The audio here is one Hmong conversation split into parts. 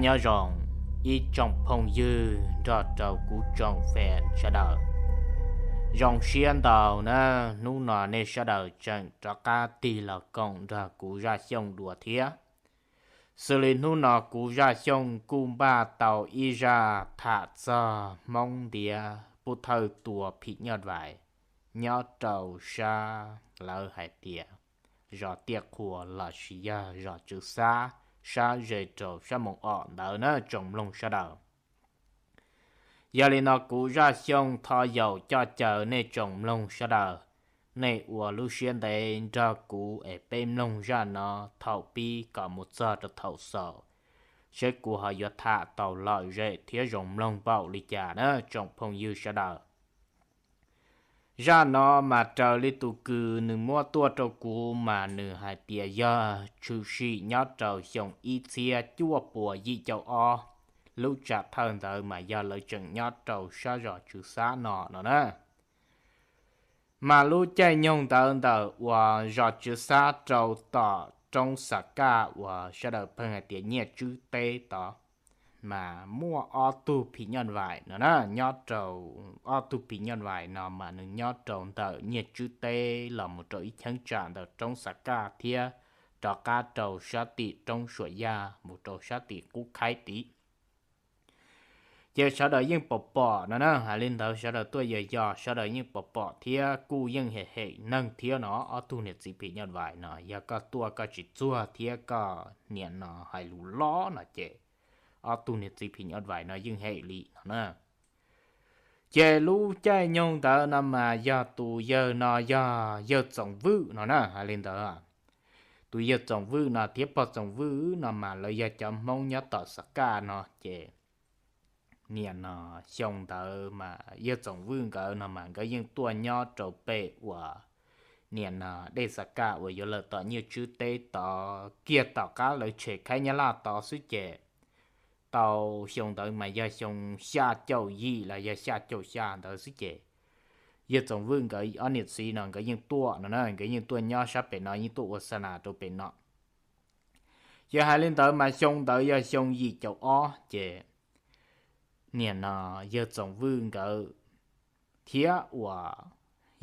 Nyob zoo ib tsoom phooj ywg nrog rau kuv tsoom fans sawv daws. Zoo siab ntau na, hnub no nej sawv daws tseem rov qab tig los koom nrog kuv Zaj Xyooj dua thiab. Xws li hnub no kuv Zaj Xyooj kuj npaj tau ib zaj tham txog Hmoob ntiav Pub Thawj tua phim nyuj vais nyob rau sab lawv hais tias zos Tiaj Qhua los sis yog zos Tswv Xab, sab ze rau sab Moos Om ntawd na tsoom mloog sawv daws. Yog li no kuv Zaj Xyooj thov yaum coj caw nej tsoom mloog sawv daws, nej ua lub siab ntev nrog kuv es peb mloog zaj no thaum pib kom mus txog rau thaum xaus, seb kuv ho yuav tham tau lom zem thiab zoo mloog npaum li cas na tsoom phooj ywg sawv daws. Zaj no mas raws li tus kws nws muab tuaj rau kuv mas nws hais tias yog tshwm sim nyob rau xyoo ib txhiab cuaj puas yim caum ob, lub tsam thawj ntawd mas yog lawv tseem nyob rau sab zos Tswv Xab no no na. Mas lub caij nyoog ntawd ntawm uas zos Tswv Xab rau tom roob Xav Kaj uas sawv daws pheej hais tias Nyiaj Tswb Teb tod, mas muaj ob tug phim nyuj vais no na, nyob rau, ob tug phim nyuj vais no mas nws nyob rau ntawm Nyiaj Tswb Teb los mus rau ib cheeb tsam ntawm roob Xav Kaj thiab rov qab rau sab tim roob Suam Yaj mus rau sab tim Qub Khaib tid. Ces sawv daws yeej pom pom no na, hais li ntawd sawv daws tuaj yos yos sawv daws yeej pom pom thiab kuj yeej hem hem neeg thiab no, ob tug niam txiv phim nyuj vais no yog koj tuaj koj tsis txuag thiab koj niam no hais lus lob no ces ob tug niam txiv phim nyuj vais no yeej hem li no na. Ces lub caij nyoog ntawd no mas yog tus yawg no yog yawg Txoom Vwj no na, hais li ntawd. Tus yawg Txoom Vwj no thiab pog Txoom Vwj no mas lawv yog cov Hmoob nyob tom Xav Kaj no ces niam no xyoo ntawd mas yawg Txoom Vwj nkawd no mas nkawd yeej tuaj nyob rau pem uas niam no dej Xav Kaj uas yuav lawm tom Nyiaj Tswb Teb tod kiag tom qab lawv tshem Khaib Nyab Laj tod xwb ces tau xyoo ntawd mas yog xyoo xya caum yim los yog xya caum xya ntawd xwb ces yawg Txoom Vwj nkawd ob niam txiv no nkawd yeej tuaj no na, nkawd yeej tuaj nyob sab pem no, yeej tuaj ua xa nas rau pem no. Ces hais li ntawd mas xyoo ntawd yog xyoo yim caum ob ces niam no yawg Txoom Vwj nkawd thiab uas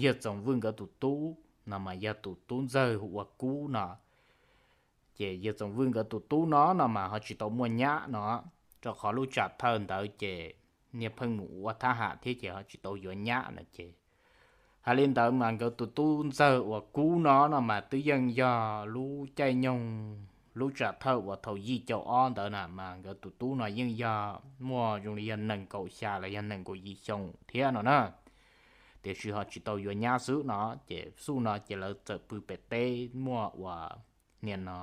yawg Txoom Vwj nkawd tus tub no mas yog tus tub ntxawg hu ua Kub no. Ces yawg Txoom Vwj nkawd tus tub no no mas ho tsis tau muaj nyab no, rau qhov lub tsam thawj ntawd ces niag pheej mus ua thab ham thiab ces ho tsis tau yuav nyab no ces hais li ntawd mas nkawd tus tub ntxawg uas Kub no no mas twb yeej yog lub caij nyoog lub tsam thawj uas thaum yim caum ob ntawd na mas nkawd tus tub no yeej yog muaj zoo li yog nees nkaum xya los yog nees nkaum yim xyoo thiab no na. Tiam sis ho tsis tau yuav nyab xwb no ces xub no ces lawv txawm pw pem teb muaj uas niam no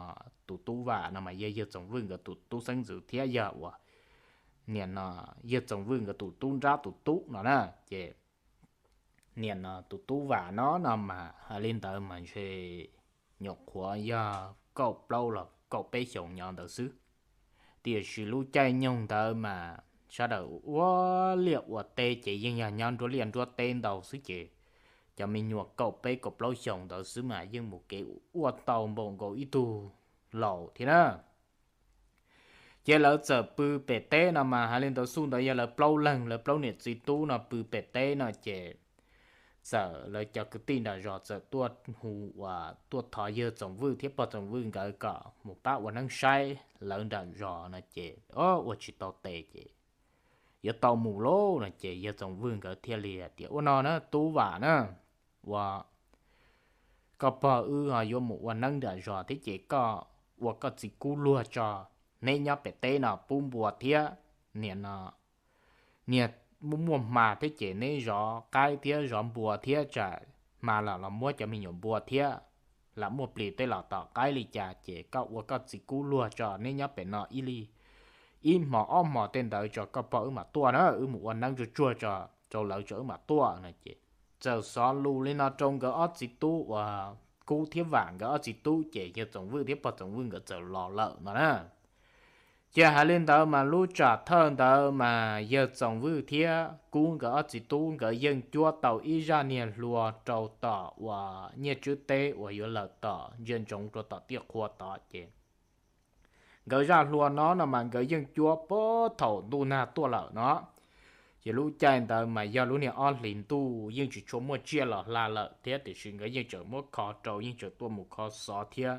tus tub Vam no mas yog yawg Txoom Vwj nkawd tus tub xeeb ntxwv thiab yog uas niam no yawg Txoom Vwj nkawd tus tub nrab tus tub no na. Ces niam no tus tub Vam no no mas hais li ntawd mas ntshe nyuam qhuav yog kaum plaub los kaum peb xyoos nyob ntawd xwb. Tiam sis lub caij nyoog ntawd mas sawv daws ua liaj ua teb ces yeej yog nyob nruab liaj nruab teb ntau xwb ces cov me nyuam kaum peb kaum plaub xyoos ntawd xwb mas yeej mus kev ua tau npaum nkaus ib tug laus thiab na. Ces lawv txawm pw pem teb no mas hais li ntawd xub ntawd yog lawv plaub leeg, lawv plaub niam txiv tub no pw pem teb no ces txawm lawv cov kwv tij nram zos txawm tuaj hu uas tuaj thov yawg Txoom Vwj thiab pog Txoom Vwj nkawd kom mus pab ua neeb saib lawv nram zos no ces ua tsis tau tes ces yuav tau mus lauj no ces yawg Txoom Vwj nkawd thiaj li hais tias ua no na tub Vam na, ua koj pog wb ho yuav mus ua neeb nram zos thiab ces koj ua koj txiv kub luag tso, neb nyob pem teb no pub npua thiab, niam no niag muaj muaj hma thiab ces neb zov qaib thiab zov npua thiab tsam hma los los muab cov me nyuam npua thiab lam muaj plis tej los tom qaib li cas ces koj ua koj txiv kub luag tso, neb nyob pem no ib li ib hmos ob hmos tej ntawd tso koj pog wb mam tuaj na, wb mus ua neeb tsuag tsuag tso rau lawv tso wb mam tuaj no ces txawm xov lus li no rau nkawd ob txiv tub uas Kub thiab Vam nkawd ob txiv tub ces yawg Txoom Vwj thiab pog Txoom Vwj nkawd txawm los lawm no na. Ces hais li ntawd mas lub tsam thawj ntawd mas yawg Txoom Vwj thiab Kub nkawd ob txiv tub nkawd yeej cuab tau ib zaj niag hlua rau tom uas Nyiaj Tswb Teb uas yuav lawm tom ntsia ntsoov rau tom Tiaj Qhua tod ces Nkawd zaj hlua no no mas nkawd yeej cuab puag thaum ntuj nag tuaj lawm no. Ces lub caij ntawd mas yog lub niag ob hlis ntuj yeej tsis tshua muaj tsiaj los hla lawm thiab, tiam sis nkawd yeej tseem muab kho rau, yeej tseem tuaj mus kho xov thiab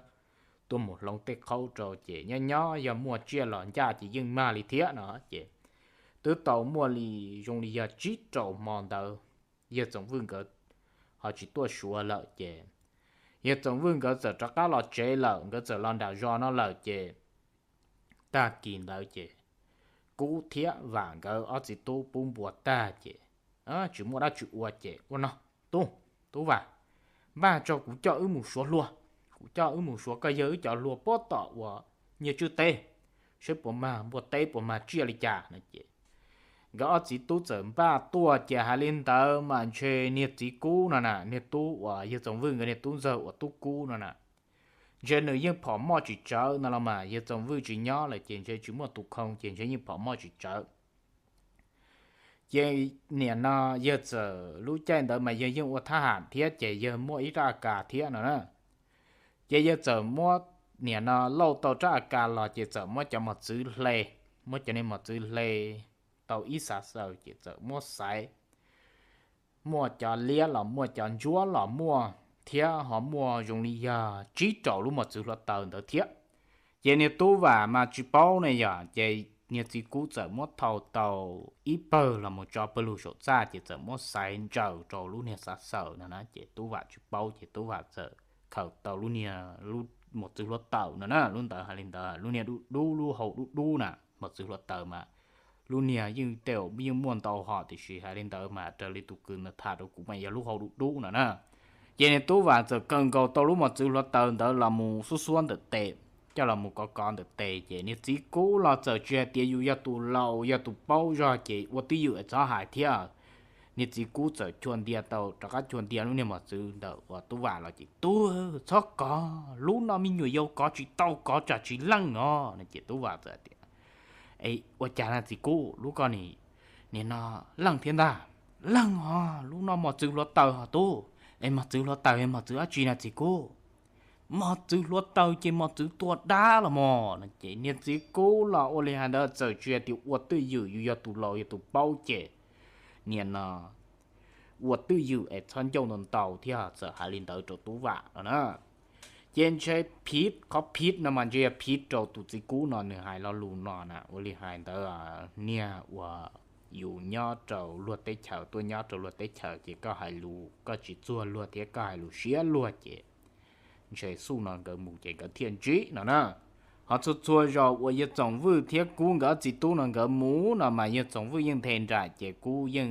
tuaj mus hloov tej qhaub rau, ces nyob nyob yog muaj tsiaj los ncaj ces yeej mag li thiab no. Ces twb tau muaj li zoo li yog tsib rau hmo ntawd, yawg Txoov Vwj nkawd ho tsis tuaj suav lawm ces yawg Txoov Vwj nkawd txawm rov qab los tsev lawm, nkawd txawm los nram zos no lawm ces tag kis ntawd ces Kub thiab Vam nkawd ob txiv tub pub npua tag ces tsis muaj dab tsi ua ces ua no, Tub, Tub Vam, npaj tso kuv coj wb mus suav hlua, kuv coj wb mus suav koj yawg wb cov hlua puag tom uas nyiaj tswb teb, saib puas mag npua teb puas mag tsiaj li cas no ces nkawd ob txiv tub txawm npaj tuaj ces hais li ntawd mas ntshe niag txiv Kub no na, niag tub uas yawg Txoov Vwj nkawd niag tub ntxawg uas Tub Kub no na, ntshe nws yeej phom moj tsis tsawv no los mas yawg Txoov Vwj tsis nyob lawm ces ntshe tsis muaj tus khoo ces ntshe yeej phom moj tsis tsawv. Ces niam no yawg txawm lub caij ntawd mas yawg yeej ua thab ham thiab ces yawg muaj ib rab a kas thiab no na. Ces yawg txawm muab, niam no lauj tau rab a kas los ces txawm muab cov mos txwv hle, muab cov niag mos txwv hle tau ib xav xaws ces txawm muab xaiv, muaj cov liab los muaj, cov ntsuab los muaj, thiab ho muaj zoo li yog tsib rau lub mos txwv hluav taws ntawd thiab. Ces niag Tub Vam mas tsis paub ne yom, ces niag txiv Kub txawm muab thau tau ib pawg los mus tso pawg lug saum txaj ces txawm muab xaiv ntsaws rau lub niag xav xaws no na, ces Tub Vam tsis paub ces Tub Vam txawm khaws tau lub niag, lub mos txwv hluav taws no na, lub ntawd hais li ntawd lub niag dub dub, lub hau dub dub na, mos txwv hluav taws mas lub niag yeej tej yeej muaj ntau hom tiam sis hais li ntawd mas raws li tus kws ntawd tham rau kuv mas yog lub hau dub dub no na. Ces niag Tub Vam txawm khaws nkaus tau lub mos txwv hluav taws ntawd los mus xuab xuab ntawm tes, coj los mus kov kov ntawm tes ces niag txiv Kub los txawm tsis hais tias yus yog tus laus yog tus paub zog ces ua twj ywm es txhob hais thiab. Niag txiv Kub txawm chua ntia tau, rov qab chua ntia lub niag mos txwv ntawm uas Tub Vam los ces, Tub, txhob kov, lub no me nyuam yaus kov tsis tau, kov tsam tsis leej os no ces Tub Vam txawm tias, Ua cas na txiv Kub, lub ko nim, nim no leej thiab ntag? Leej os, lub no mos txwv hluav taws hos Tub. Es mos txwv hluav taws, mos txwv dab tsi na txiv Kub? Mos txwv hluav taws ces mos txwv tua dab los mos no ces niag txiv Kub los ua li hais ntawd txawm tsis hais tias ua twj ywm, yus yog tus laus yog tus paub ces niam no ua twj ywm es txhob ncauj ntau ntau thiab txawm hais li ntawd rau Tub Vam no na. Ces ntshe phiv, qhov phiv no mas ntshe yog phiv rau tus txiv Kub no nws hais lo lus no na, ua li hais ntawd niag uas yus nyob rau luag teb chaws tuaj nyob rau luag teb chaws ces koj hais lus koj tsis txuag luag thiab koj hais lus siab luag ces ntshe xuj no nkawd mus ces nkawd thiaj ntsib no na. Ho txhua txhua zaus uas yawg Txoov Vwj thiab Kub nkawd ob txiv tub no nkawd mus no mas yawg Txoov Vwj yeej nthe nraim ces Kub yeej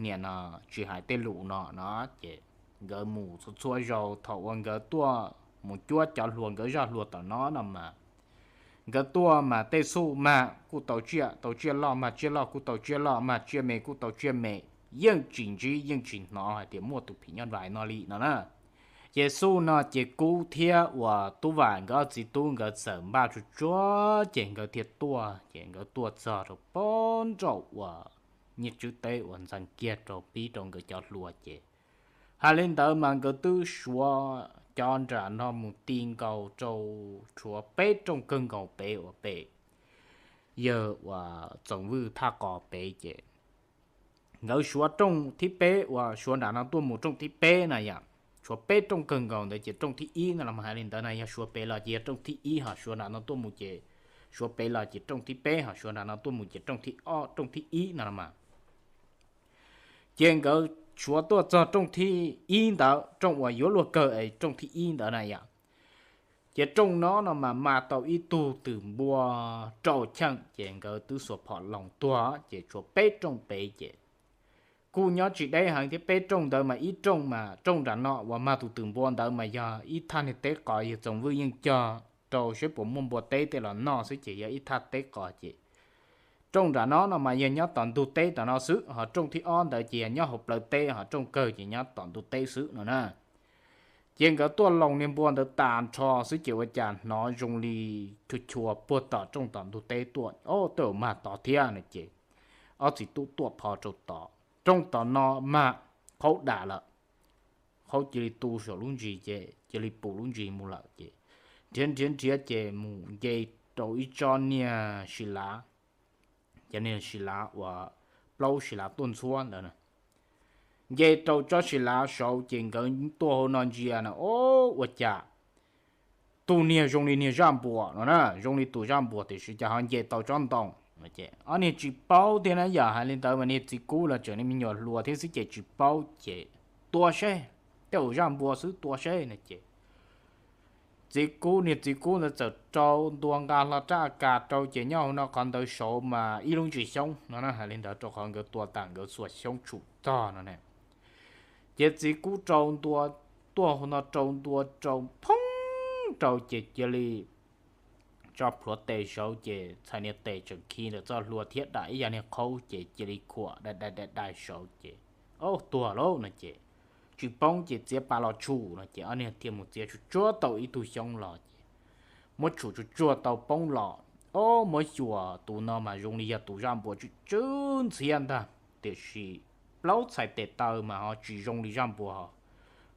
niam no tsis hais tej lus no no ces nkawd mus txhua txhua zaus thaum uas nkawd tuaj mus cuab cov hlua nkawd zaj hlua tom no no mas nkawd tuaj mas tej xuj mag kuj tau tsiaj, tau tsiaj loj mag tsiaj loj, kuj tau tsiaj loj mag tsiaj me, kuj tau tsiaj me, yeej tsis ntsib yeej tsis hnov hais tias muaj tus phim nyuj vais no li no na. Ces xuj no ces Kub thiab uas Tub Vam nkawd ob txiv tub nkawd txawm npaj tsuag tsuag ces nkawd thiaj tuaj, ces nkawd tuaj txog rau pob nraum uas nyiaj tswb teb uas ntxeev kiag rau pib rau nkawd cov hlua ces hais li ntawd mas nkawd twb suav cov nram no mus ti nkaus rau tshuav peb rooj kawg nkaus pem uas pem yawg uas Txoov Vwj thaj qos pem ces nkawd suav rooj thib peb uas suav nram no tuaj mus rooj thib peb na yom. Tshuav peb rooj kawg nkaus ntawd ces rooj thib ib no los hais li ntawd na, yog suav pem los ces yog rooj thib ib, ho suav nram no tuaj mus ces suav pem los ces rooj thib peb, ho suav nram no tuaj mus ces rooj thib ob, rooj thib ib no los mas. Ces nkawd suav tuaj txog rooj thib ib ntawd, rooj uas yuav luag kawg es rooj thib ib ntawd na yom. Ces rooj no no mas mag tau ib tug twm npua rau cheej ces nkawd twb xuas phom loos tuag ces tshuav peb rooj pem ces kuj nyob tsis deb heev thiab. Peb rooj ntawd mas ib rooj mas rooj nram no uas mag tus twm npua ntawd mas yog ib thaj niag teb qos yawg Txoov Vwj yeej cog rau saib puas muaj npua teb tej los noj xwb ces yog ib thaj teb qos ces rooj nram no no mas yog nyob tom ntug teb tom no xwb, ho rooj thib ob ntawd ces yog nyob hauv plawv teb, ho rooj kawg ces nyob tom ntug teb xwb no na. Ces nkawd tuaj loos niag npua ntawd tas nrho xwb ces ua cas hnov zoo li chua chua puag tom rooj tom ntug teb tuaj, o, twb mag tod thiab no ces ob txiv tub tuaj pho rau tod, rooj tom no mag qhaub dam lawm, qhaub cia li tu saum lub ntsis ces cia li pum lub ntsis mus lawm ces nrhiav nrhiav nrhiav ces mus nce rau ib tsob niag si lav, cov niag si lav uas plaub si lav tuaj ntxhuab ntawd na. Nce rau tsob si lav saud ces nkawd tuaj hauv no ntsia na, o, ua cas tus niag zoo li niag zaj npuas no na, zoo li tus zaj npuas tiam sis cas ho nce tau tsob ntoo. Ob niag tsis paub thiab na, yam hais li ntawd mas niag txiv kub los tseem niag me nyuam hluas thiab xwb ces tsis paub ces tua seb, tej zaum zaj npuas xwb, tua seb no ces txiv kub, niag txiv kub ntawd txawm rau ntua nqa hlo rab A K rau ces nyob hauv no qhov ntawd saud mas ib lub ntsis xyoob no na, hais li ntawd rau qhov nkawd tua tas nkawd xuas xyoob tshum tog no ne. Ces txiv kub rau ntua, tuaj hauv no rau ntua rau phoob rau ces cia li tso plhuav tes saud ces txhais niag tes tseem khi ntawm txoj hlua thiab dam ib yam niag qhaub ces cia li khuam dai dai dai dai saud ces, o, tuag lauj no ces tsis poob ces txiav pas los tshum no ces ob niag thiaj mus txiav tsuag tsuag tau ib tug xyoob los ces muab tshum tsuag tsuag tau poob los, o, muab xyuas tus no mas zoo li yog tus zaj npuas tsw tsw ntxhiab ntag, tiam sis plaub txhais tes taw mas ho tsis zoo li zaj npuas,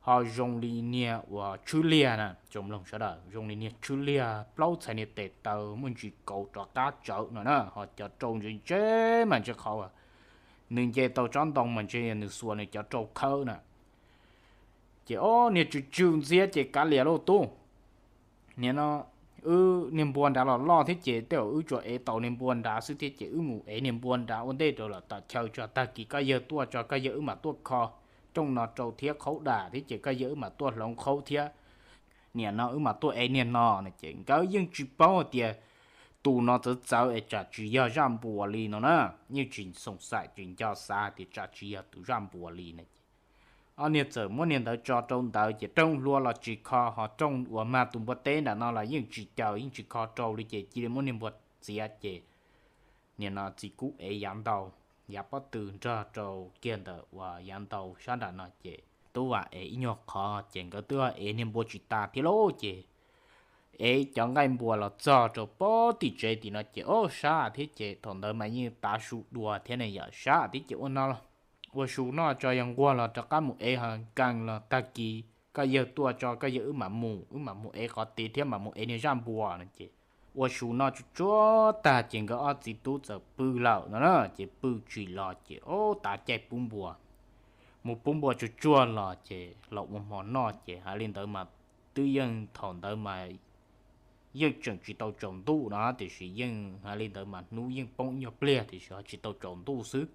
ho zoo li niag uas tshwb liag na, tsoom mloog sawv daws, zoo li niag tshwb liag plaub txhais niag tes taw muaj ntsis kauv rov qab tsawv no na, ho cov rau ntse ntse mas ntshe qhov nws nce tau tsob ntoo mas ntshe nws xuas nws cov rau khawb na. Ces ob niag tsw tsw ntxhiab ces kav liam lauj tub, nim no wb niag npua nrad los loj thiab ces tej zaum wb tsuas ev tau niag npua nrad xwb thiab ces wb mus ev niag npua nrad ua ntej rau lawm, tam chaw tso tag kis koj yawg tuaj tso koj yawg wb mam tuaj kho rooj no rau thiab qhaub dam thiab ces koj yawg wb mam tuaj hloov qhaub thiab, nim no wb mam tuaj ev niag no no ces nkawd yeej tsis paub hais tias tus no txawv txawv es tsam tsis yog zaj npuas li no na, yeej tsis xoom xaim tsis nco xav hais tias tsam tsis yog tus zaj npuas li no ces ob niag txawm muab niag ntawd tso rau ntawd ces rooj hlua los tsis kho, ho rooj uas mag tus npua teb nram no los yeej tsis caws yeej tsis kho rau li ces cia li muab niag npua txiav ces nim no txiv kub ev yav ntau, yav pob tw nrog rau kiag ntawm uas yav ntau sab nram no ces Tub Vam ev ib nyuag qhov ces nkawd twb ev niag npua tsis tas thiab lauj ces ev cov nqaij npua los txog rau pob tim tsev tim no ces ob sab thiab ces thaum ntawd mas yeej tav su dua thiab ne yom, sab thiab ces ua no los ua su noj tso yog nquag los rov qab mus ev ho nkees los tag kis koj yawg tuaj tso koj yawg wb mam mus, wb mam mus ev qhov tid thiab mam mus ev niag zaj npua no ces ua su noj tsuag tsuag tag ces nkawd ob txiv tub txawm pw lawm no na ces pw tsis los ces ob tav caij pub npua, mus pub npua tsuag tsuag los ces los ua hmo noj ces hais li ntawd mas twb yeej thaum ntawd mas yeej tseem tsis tau tsaus ntuj no tiam sis yeej hais li ntawd mas hnub yeej poob ib nyuag pliag tiam sis ho tsis tau tsaus ntuj xwb.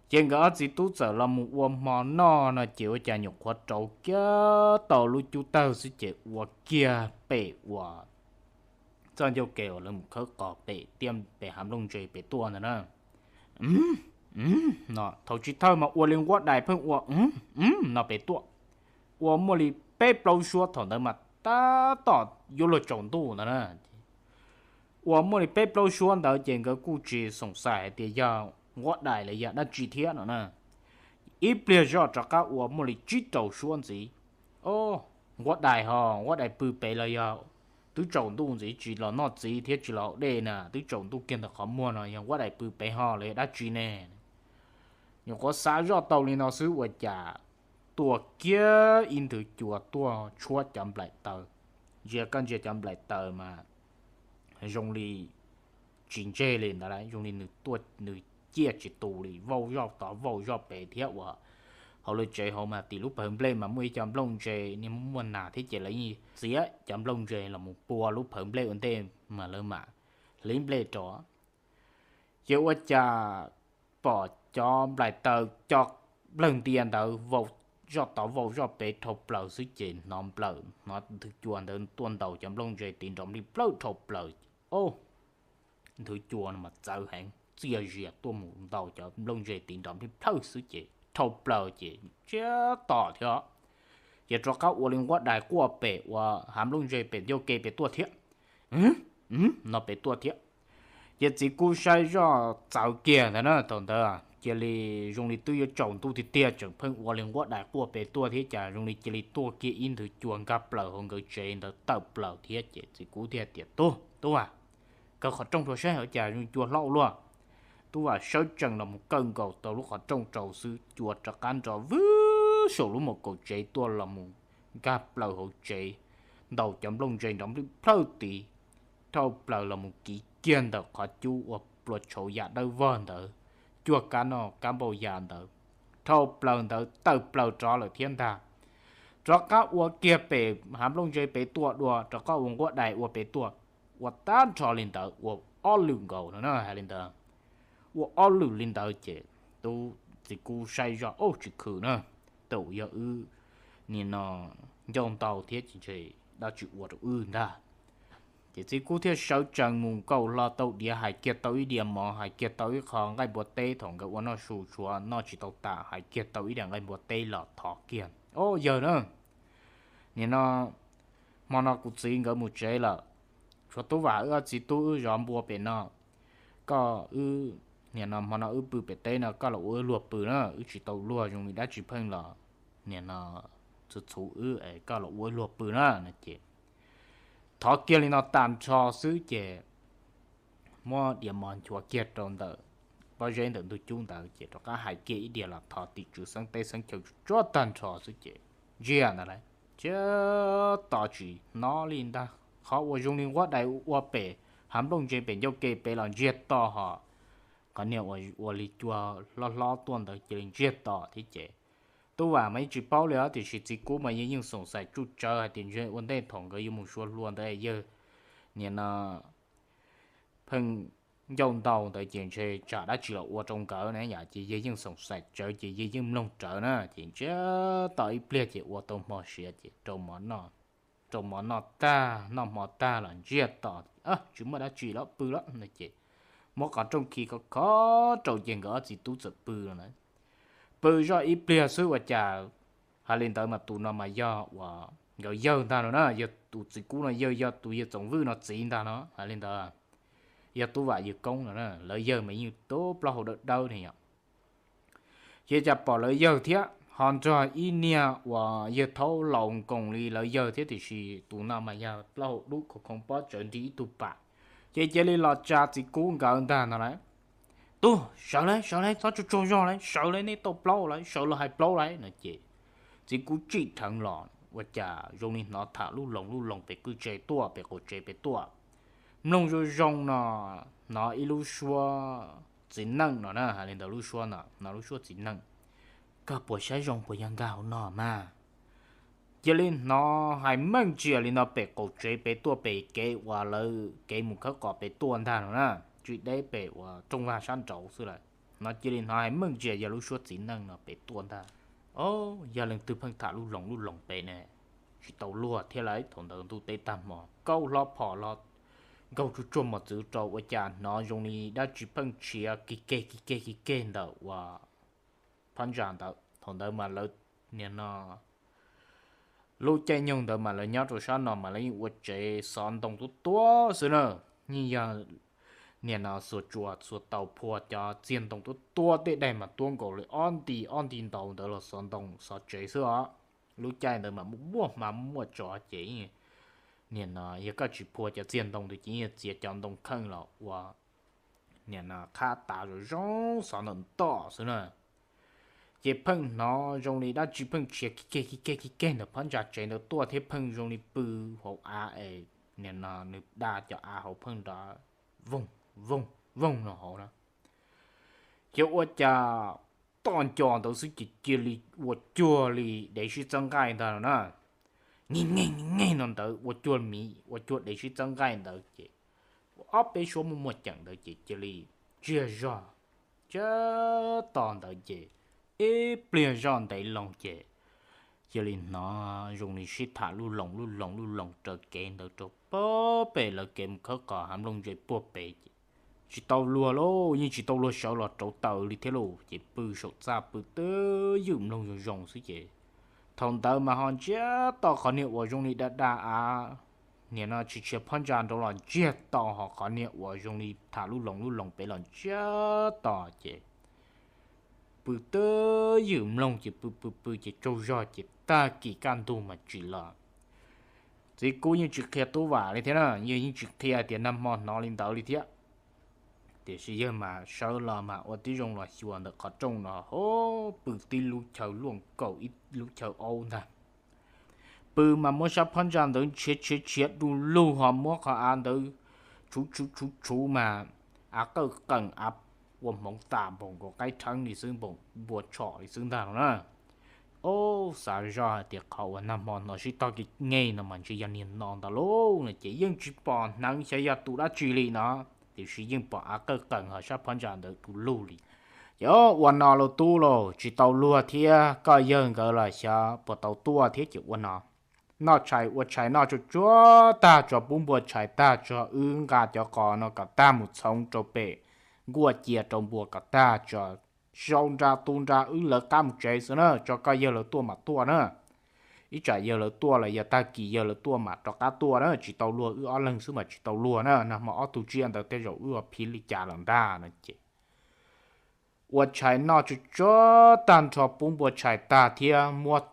Ces nkawd ob txiv tub txawm los mus ua hmo noj no ces ua cas nyuam qhuav rauv kiag tau lub cub tawg xwb ces ua kiag pem uas txoj ncauj ke uas lawv mus khawb qos pem tiaj pem hav nplooj ntse pem tuaj ntawd na. No thaum tsis thawj mas ua li nquab dais pheej ua no pem tuaj, ua muaj li peb plaub suab thaum ntawd mas tab tom yuav luag tsaus ntuj ntawd na. Ua muaj li peb plaub suab ntawd ces nkawd kuj tsis xoom xaim hais tias yog nquab dais los yog dab tsi thiab no na. Ib pliag zoj rov qab ua muaj li tsib rau suab ntxiv. O, nquab dais ho, nquab dais pw pem los yog twb tsaus ntuj ntxiv tsis los noj txiv thiab tsis los haus dej na, twb tsaus ntuj kiag ntawm qhov muag no yog nquab dais pw pem ho los yog dab tsi ne? Nyuam qhuav xav zoj tau li no xwb ua cas tuaj kiag ib nthwv cua tuaj tshuab cov nplaim taws. Ntsia koj ntsia cov nplaim taws mas zoo li tsis ntseg li ntawd lauj, zoo li nws tuaj nws ciaj tsis tu li, vauj zoj tod vauj zoj pem thiab uas hauv lawv tsev hauv mas tim lub phawv nplej mas muaj ib co nplooj ntse niag muaj nas thiab ces lawv yeej txiav cov nplooj ntse los mus pua lub phawv nplej ua ntej mas lawv mam hliv nplej rau. Ces ua cas pom cov nplaim taws co nplawg ntia ntawd vau zoj tod vau zoj pem dhau plaws xwb ces hnov nplawm hnov nthwv cua ntawd tuaj ntaus cov nplooj ntse tiv nrov nplij plawj dhau plaws. O, nthwv cua no mas txawv heev, txiaj zias tuaj mus ntaus cov nplooj ntse tiv nrov nplij plawj xwb ces dhau plaws ces ntsiag to thiab. Ces rov qab ua li nquab dais quaj pem uas hav nplooj ntse pem ncauj ke pem tuaj thiab. No pem tuaj thiab. Ces txiv kub saib zoj txawv kiag ntawd na, thaum ntawd cia li zoo li twb yuav tsaus ntuj tiag tiag tseem pheej ua li nquab dais quaj pem tuaj thiab cas zoo li cia li tuaj kiag ib nthwv cua nkag plaws hauv nkawd tsev ntawd tawm plaws thiab ces txiv kub thiaj tias, Tub, tub a, kaw qhov rooj rau saib ua cas zoo cua hlob ua luaj. Tub Vam sawv tsees los mus kaw nkaus tau lub qhov rooj rau xwb cua rov qab nrov vwb saum lub mos kaum tsev tuaj los mus nkag plaws hauv tsev, ntaus cov nplooj ntse nrov nplij plawj tid, dhau plaws los mus kiv kiag ntawm qhov cub uas plua tshauv yam dawb vog ntawd, cuaj kab noj kab npau ya ntawd, dhau plaws ntawd tawm plaws rov lawm thiab ntag. Rov qab ua kiag pem hav nplooj ntse pem tuaj dua, rov qab ua nquab dais ua pem tuaj, ua tag nrho li ntawd ua ob lwm nkaus no na, hais li ntawd. Ua ob lwm li ntawd ces tub txiv kub saib zoj, ub, tsis khwm na, tam yog wb nim no ncauj ntau thiab ces ntshe dab tsi ua rau wb ntag. Ces txiv kub thiaj sawv tsees mus nkaum hlo tau diav, hais kiag tau ib diav mov, hais kiag tau ib qho nqaij npua teb, thaum nkawd ua noj su tshuav noj tsis tau tas, hais kiag tau ib diav nqaij npua teb los thov kiag, Au, yawg na, nim no hmo no kuv txiv nkawd mus tsev lawm, tshuav Tub Vam wb ob txiv tub wb zov npua pem no. Koj wb, nim no hmo no wb pw pem teb no, koj los ua wb luag pw na, wb tsis tau luag zoo li dab tsi pheej los nim no txhuv txhuv wb es koj los ua wb luag pw na no ces thov kiag li no tag nrho xwb ces muab diav mov nchuav kiag rau ntawm pob zeb ntawm ntug cub ntawd ces rov qab hais kiag ib diav los thov tim tswv xeeb teb xeeb chaw tsuag tag nrho xwb ces ntsiag ntag lauj. Ntsiag to tsis hnov li ntag, qhov uas zoo li nquab dais ua pem hav nplooj ntse pem ncauj ke pem los ntsiag to ho qhov niag uas ua li cua hlob hlob tuaj ntawd cia li ntsiag to thiab ces Tub Vam mas yeej tsis paub li os, tiam sis txiv kub mas yawg yeej xoom xaim tsuj tsawv hais tias ntshe ua ntej thaum nkawd yuav mus sua hlua ntawd yawg nim no pheej ncauj ntau ntawd ces ntshe tsam dab tsi los ua rau nkawd na yom, ces yawg yeej xoom xaim tsawv ces yawg yeej mloog rawv na ces ntsiag to ib pliag ces ua tau hmo siav ces rau mov noj tag, noj hmo tag los ntsiag to, tsis muaj dab tsi los pw lawm no ces muab qhov rooj khi khov kho rau ces nkawd ob txiv tub txawm pw no na. Pw zoj ib pliag xwb ua cas, hais li ntawd mas tus no mas yog uas nkawd yawg ntag no na, yog tus txiv kub no yawg, yog tus yawg Txoov Vwj no txiv ntag no, hais li ntawd yog Tub Vam yawg koob no na, lawv yawg mas yeej tub plaub hau dawb dawb ne yom. Ces cas pom lawv yawg thiab ho nrog ib niag uas yawg thaub laus nkoos li lawv yawg thiab tiam sis tus no mas yog plaub hau dub khoov khoov pob tsawv nrig ib tug pam. Ces cia li los tsa txiv kub nkawd ntag no lauj. Tub, sawv lauj, sawv lauj, txhob tsaug tsaug zog lauj, sawv lauj, nej tau plaub lauj, sawv los hais plaub lauj no ces txiv kub tsim dheev los ua cas zoo li hnov tham lub loos lub loos pem kwj tse tuaj, pem qaum tsev pem tuaj. Mloog zoo zoo no hnov ib lub suab txiv neej no na, hais li ntawd lub suab no, hnov lub suab txiv neej. Koj puas saib zoo puas yog nkag hauv no mas? Cia li hnov hais meej ntsia li no pem qaum tsev pem tuaj, pem kev uas lawv kev mus khawb qos pem tuaj ntag no na, tsis deb pem uas rooj vag sab nraud xwb lawm. No cia li hnov hais meej ntsia yog lub suab txiv neej no pem tuaj ntag. O, yog leej twg pheej tham lub loos lub loos pem ne, tsis tau luag thiab lauj. Thaum ntawd ntuj teb tag hmo kaub hlob phom los nkaug tsuag tsuag mos txwv rau ua cas hnov zoo li dab tsi pheej tshiav kig keg kig keg kig keg ntawm uas phab ntsa ntawd. Thaum ntawd mas lawv, nim no lub caij nyoog ntawd mas lawv nyob rau sab no mas lawv yeej ua tsev xov ntoo tuab tuab xwb na. Yeej yog nim no xuas tsuas xuas taus phua cov txiag ntoo tuab tuab, tej daim mas tuab nkaus li ob nti ob nti ntau ntawd los xov ntoo xov tsev xwb os. Lub caij ntawd mas muaj hma muaj tsov ces nim no yog koj tsis phua cov txiag ntoo ntawd ces yeej txiav cov ntoo kheej los ua nim no qhab tav zoo zoo xov ntawm ntoj xwb na. Ces pheej hnov zoo li dab tsi pheej tshiav kig keg kig keg kig keg ntawm phab ntsa tsev ntawd tuaj thiab pheej zoo li pw hauv av es nim no nws da cov av hauv pheej nrov voog voog voog no hauv na. Ces ua cas toj nco ntawd xwb ces cia li ua cuag li dev sib txawb nqaij ntag no na. Nyeg nyeg nyeg no ntawd ua cuag miv ua cuag dev sib txawb nqaij ntawd ces ua ob peb suab muaj muaj ceem ntawd ces cia li ntsiag zog. Ntsiag to ntawd ces ib pliag zoj ntev loo ces cia li hnov zoo li sib tham lub loos lub loos lub loos raws kev ntawd rau pem lawv kev mus khawb qos hav nplooj ntse puag pem ces tsis tau luag lauj, yeej tsis tau luag sawv los rauv taws li thiab lauj. Ces pw saum txaj pw twb ywm mloog zoo zoo xwb ces thaum ntawd mas ho ntsiag to qhov niag uas zoo li da da av, nim no tsis tshiav phab ntsa nraud los ntsiag to, ho qhov niag uas zoo li tham lub loos lub loos pem los ntsiag to ces pw twb ywm mloog ces pw pw pw ces tsaug zog ces tag kis kaj ntug mas tsim los. Txiv kub yeej tsis qhia Tub Vam li thiab na, yawg yeej tsis qhia tias nag hmo hnov li ntawd li thiab. Tiam sis yawg mas sawv los mas ua tib zoo los xyuas ntawm qhov rooj no, ho pw tib lub chaw luaj nkaus ib lub chaw aub ntag. Pw mas muab sab phab ntsa ntawd ntshiav tshiav tshiav du lug ho muab qhov av ntawd tshuv tshuv tshuv mas av qawj qees av ua hmoov tas npaum nkaus qaib rheeb li xwb, npaum npua tshom li xwb ntag no na. Ob, xav zoj hais tias qhov uas nag hmo hnov sib tog kev nyeg no mas ntshe yog niag no ntag lauj no ces yeej tsis pom hneev xyov yog tus dab tsi li no, tiam sis yeej pom av qawj qees ho sab phab ntsa ntawd du lug li. Ces ob, ua no lauj tub lauj, tsis tau luag thiab koj yawg nkawd los xyov puas tau tuaj thiab ces ua no. Noj tshais ua tshais noj tsuag tsuag tag tso pub npua tshais tag tso wb nqa cov qos no kom tag mus txhoov rau pem nkuaj cia rau npua kom tag tso, sau nra tu nra wb lawv qab mus tsev xwb na, tso koj yawg lawv tuaj mam tuaj na. Ib tsam yawg lawv tuaj los yog tag kis yawg lawv tuaj mam rov qab tuaj na, tsis tau luag wb ob leeg xwb mas tsis tau luag na, nag hmo ob tug tsiaj ntawd tej zaum wb ua phiv li cas los ntag no ces ua tshais noj tsuag tsuag tag nrho pub npua tshais tag thiab muab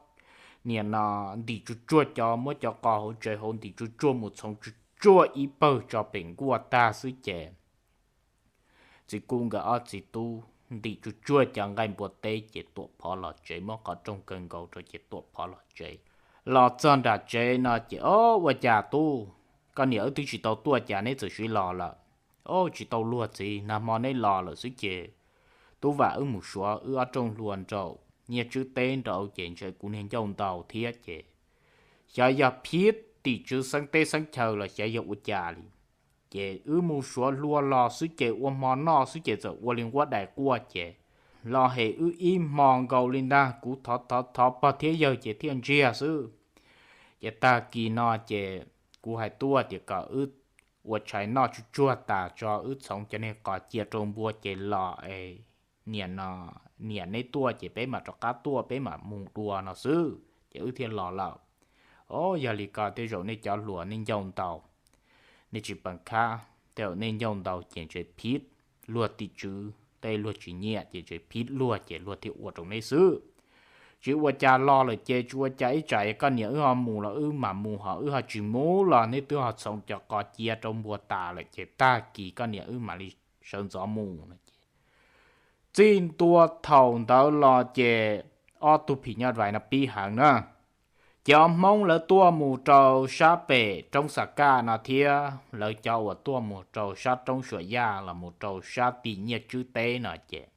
niam no ntim tsuag tsuag cov, muab cov qos hauv tsev hauv ntim tsuag tsuag mus txhoov tsuag tsuag ib pawg tso pem nkuaj tag xwb ces txiv kuj nkawd ob txiv tub ntim tsuag tsuag cov nqaij npua teb ces tuam phov los tsev, muab qhov rooj kaw nkaus rau ces tuam phov los tsev. Los txog nram tsev no ces ob, ua cas tub, koj niam wb twb tsis tau tuaj cas neb txawm siv los lawm? Ob, tsis tau luag txiv, nag hmo neb los lawm xwb ces tub vam wb mus suav wb ob rooj hlua nraum nyiaj tswb teb nraud ces ntshe kuv niag ncauj ntau thiab ces xyov yog phiv tim tswv xeeb teb xeeb chaw los xyov yog ua cas li. Ces wb mus suav hlua los xwb ces ua hmo noj xwb ces txawm ua li nquab dais quaj ces los hem wb ib hmo nkaus li ntag, kuv thov thov thov pog thiab yawg ces thiaj ntsiag xwb. Ces tag kis no ces kuv hais tuaj tias kom wb ua tshais noj tsuag tsuag tas tso wb txhoov cov niag qos cia rau npua ces los es niam no, niam neb tuaj ces peb mam rov qab tuaj peb mam mus dua no xwb ces wb thiaj los lawm. Ob, yog li ko tej zaum nej cov hluas nej ncauj ntau, nej tsis peem khab, tej zaum nej ncauj ntau ces ntshe phiv luag tim tswv tej luag tsis nyiam ces ntshe phiv luag ces luag thiaj ua rau neb xwb. Tsis ua cas los lawm ces tsis ua cas, ib tsam koj niam wb ho mus los wb mam mus, ho wb ho tsis mus los neb twb ho txhoov cov qos cia rau npua tas lawm ces tag kis koj niam wb mam li sawv ntxov mus no ces txij ntua thaum ntawd los ces ob tug phim nyuj vais no pib heev na. Ces ob Hmoob lawv tuaj mus rau sab pem roob Xas Kaj no thiab lawv cov uas tuaj mus rau sab roob Suam Yaj los mus rau sab tim Nyiaj Tswb teb no ces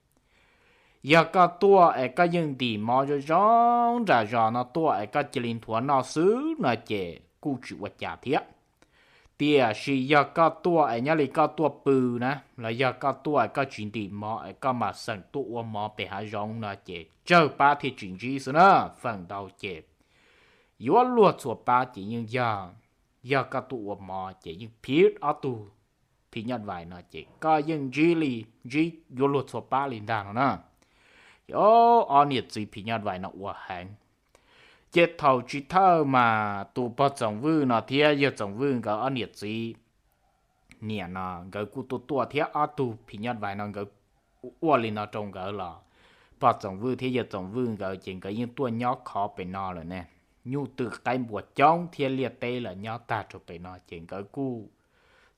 yog koj tuaj es koj yeej ntim mov zoo zoo nram zos no tuaj es koj cia li nthuav noj xwb no ces kuj tsis ua cas thiab. Tiam sis yog koj tuaj es nyob li koj tuaj pw na, los yog koj tuaj es koj tsis ntim mov es koj mam xeem tuaj ua mov pem hav zoov no ces tsawg pab thiaj tsis ntsib xwb na. Feem ntau ces yuav luag txhua pab ces yeej yog, yog koj tuaj ua mov ces yeej phiv ob tug phim nyuj vais no ces koj yeej ntsib li, ntsib yuav luag txhua pab li ntag no na. Ces ob niam txiv phim nyuj vais no ua heev. Ces thaum tsis thawj mas tus pog Txoov Vwj no thiab yawg Txoov Vwj nkawd ob niam txiv niam no nkawd kuj tuaj tuaj thiab ob tug phim nyuj vais no nkawd ua li no rau nkawd los pog Txoov Vwj thiab yawg Txoov Vwj nkawd ces nkawd yeej tuaj nyob khov pem no lawm ne. Nyuj twm qaib npua coob thiab liaj teb los nyob tag rau pem no ces nkawd kuj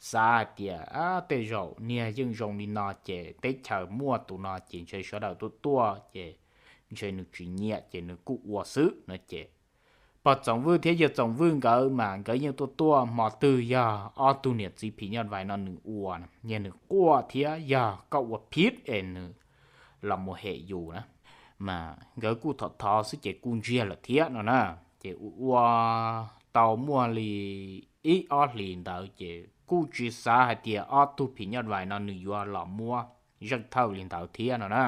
xav hais tias tej zaum niag yeej zoo li no ces teb chaws muaj tus no ces ntshe sawv daws tuaj tuaj ces ntshe nws tsis nyiam ces nws kuj ua xwb no ces pog Txoov Vwj thiab yawg Txoov Vwj nkawd mas nkawd yeej tuaj tuaj hmo twg yog ob tug niam txiv phim nyuj vais no nws ua, yog nws quaj thiab yog koj ua phiv es nws los mus hem yus na, mas nkawd kuj thov thov xwb ces kuj ntsiag lawm thiab no na. Ces ua ua tau muaj li ib ob hlis ntawd ces kuj tsis xav hais tias ob tug phim nyuj vais no nws yuav los muab zeej thawj li ntawd thiab no na.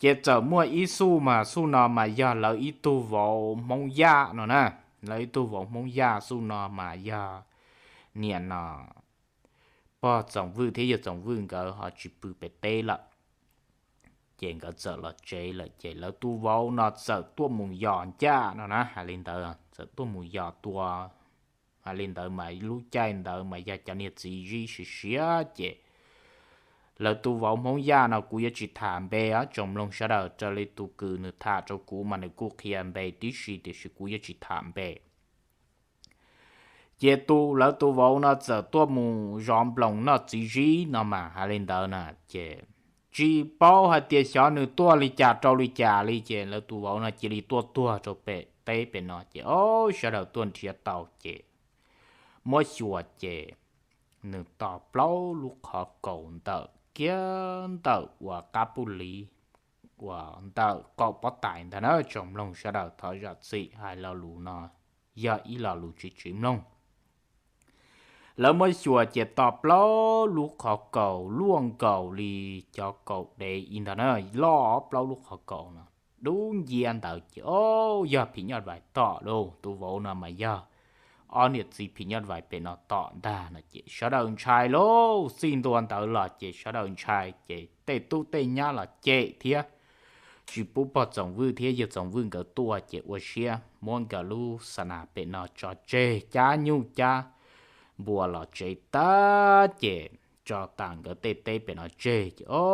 Ces txawm muaj ib xuj mas xuj no mas yog lawv ib tug vauv Hmoob Yaj no na. Lawv ib tug vauv Hmoob Yaj xuj no mas yog niam no pog Txoov Vwj thiab yawg Txoov Vwj nkawd ho tsis pw pem teb lawm. Ces nkawd txawm los tsev lawm ces lawv tus vauv no txawm tuaj mus yos ncaj no na, hais li ntawd txawm tuaj mus yos tua. Hais li ntawd mas lub caij ntawd mas yog cov niag txiv zib siav siav ces lawv tus vauv Hmoob Yaj no kuv yuav tsis tham npe, tsoom mloog sawv daws raws li tus kws nws tham rau kuv mas nws kuj qhia npe tib si tiam sis kuv yuav tsis tham npe. Ces tus lawv tus vauv no txawm tuaj mus zov nploos noj txiv zib no mas hais li ntawd na, ces tsis paub hais tias xyov nws tuaj li cas rau li cas li ces lawv tus vauv no cia li tuaj tuag rau pem teb pem no ces ob sawv daws tuaj nrhiav tau ces muab xyuas ces nws tos plaub lub qhov kaus ntawm kiag ntawm uas qab puj liv uas ntawm qaum pob tais ntag na. Tsoom mloog sawv daws thov zam txim hais lo lus no yog ib lo lus tsis tsis mloog. Lawv muab xyuas ces tos plaub lub qhov kaus luaj nkaus li cov kaus dev ib ntag na, loj plaub lub qhov kaus no. Dub nciab ntawd ces o, yog phim nyuj vais tom lauj, tus vauv no mas yog ob niam txiv phim nyuj vais pem no tom ntag no ces sawv daws ntshai lauj. Txij ntua ntawd los ces sawv daws ntshai ces tej tub tej nyab los cem thiab tsis pub pog Txoom Vwj thiab yawg Txoom Vwj nkawd tuaj ces ua siab muab nkawd lub xa nas pem no tso tseg, cab nyuj cab npua los tsev tag ces tso tas nkawd tej teb pem no tseg ces o,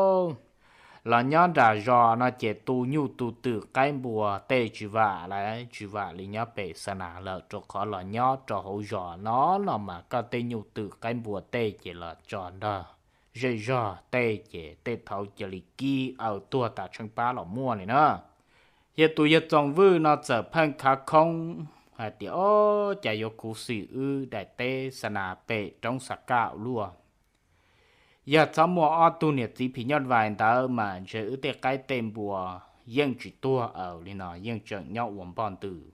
los nyob nram zos no ces tu nyuj tu twm qaib npua tej tsis vam lawm, tsis vam li nyob pem xa nas lawm, rau qhov los nyob rau hauv zos no no mas koj tej nyuj twm qaib npua tej ces los tso nrog zej zog tej ces tej thaud cia li kib aw tuag tas tsheej pab los muaj li na. Yog tus yawg Txoom Vwj no txawm pheej khav khoob hais tias o, cas yuav khuv xim wb daim teb xa nas pem roob xa kaj ua luaj. Yog txhob muaj ob tug niam txiv phim nyuj vais ntawd mas ntshe wb tej qaib tej npua yeej tsis tuag aw li no, yeej tseem nyob ua npoj ntws.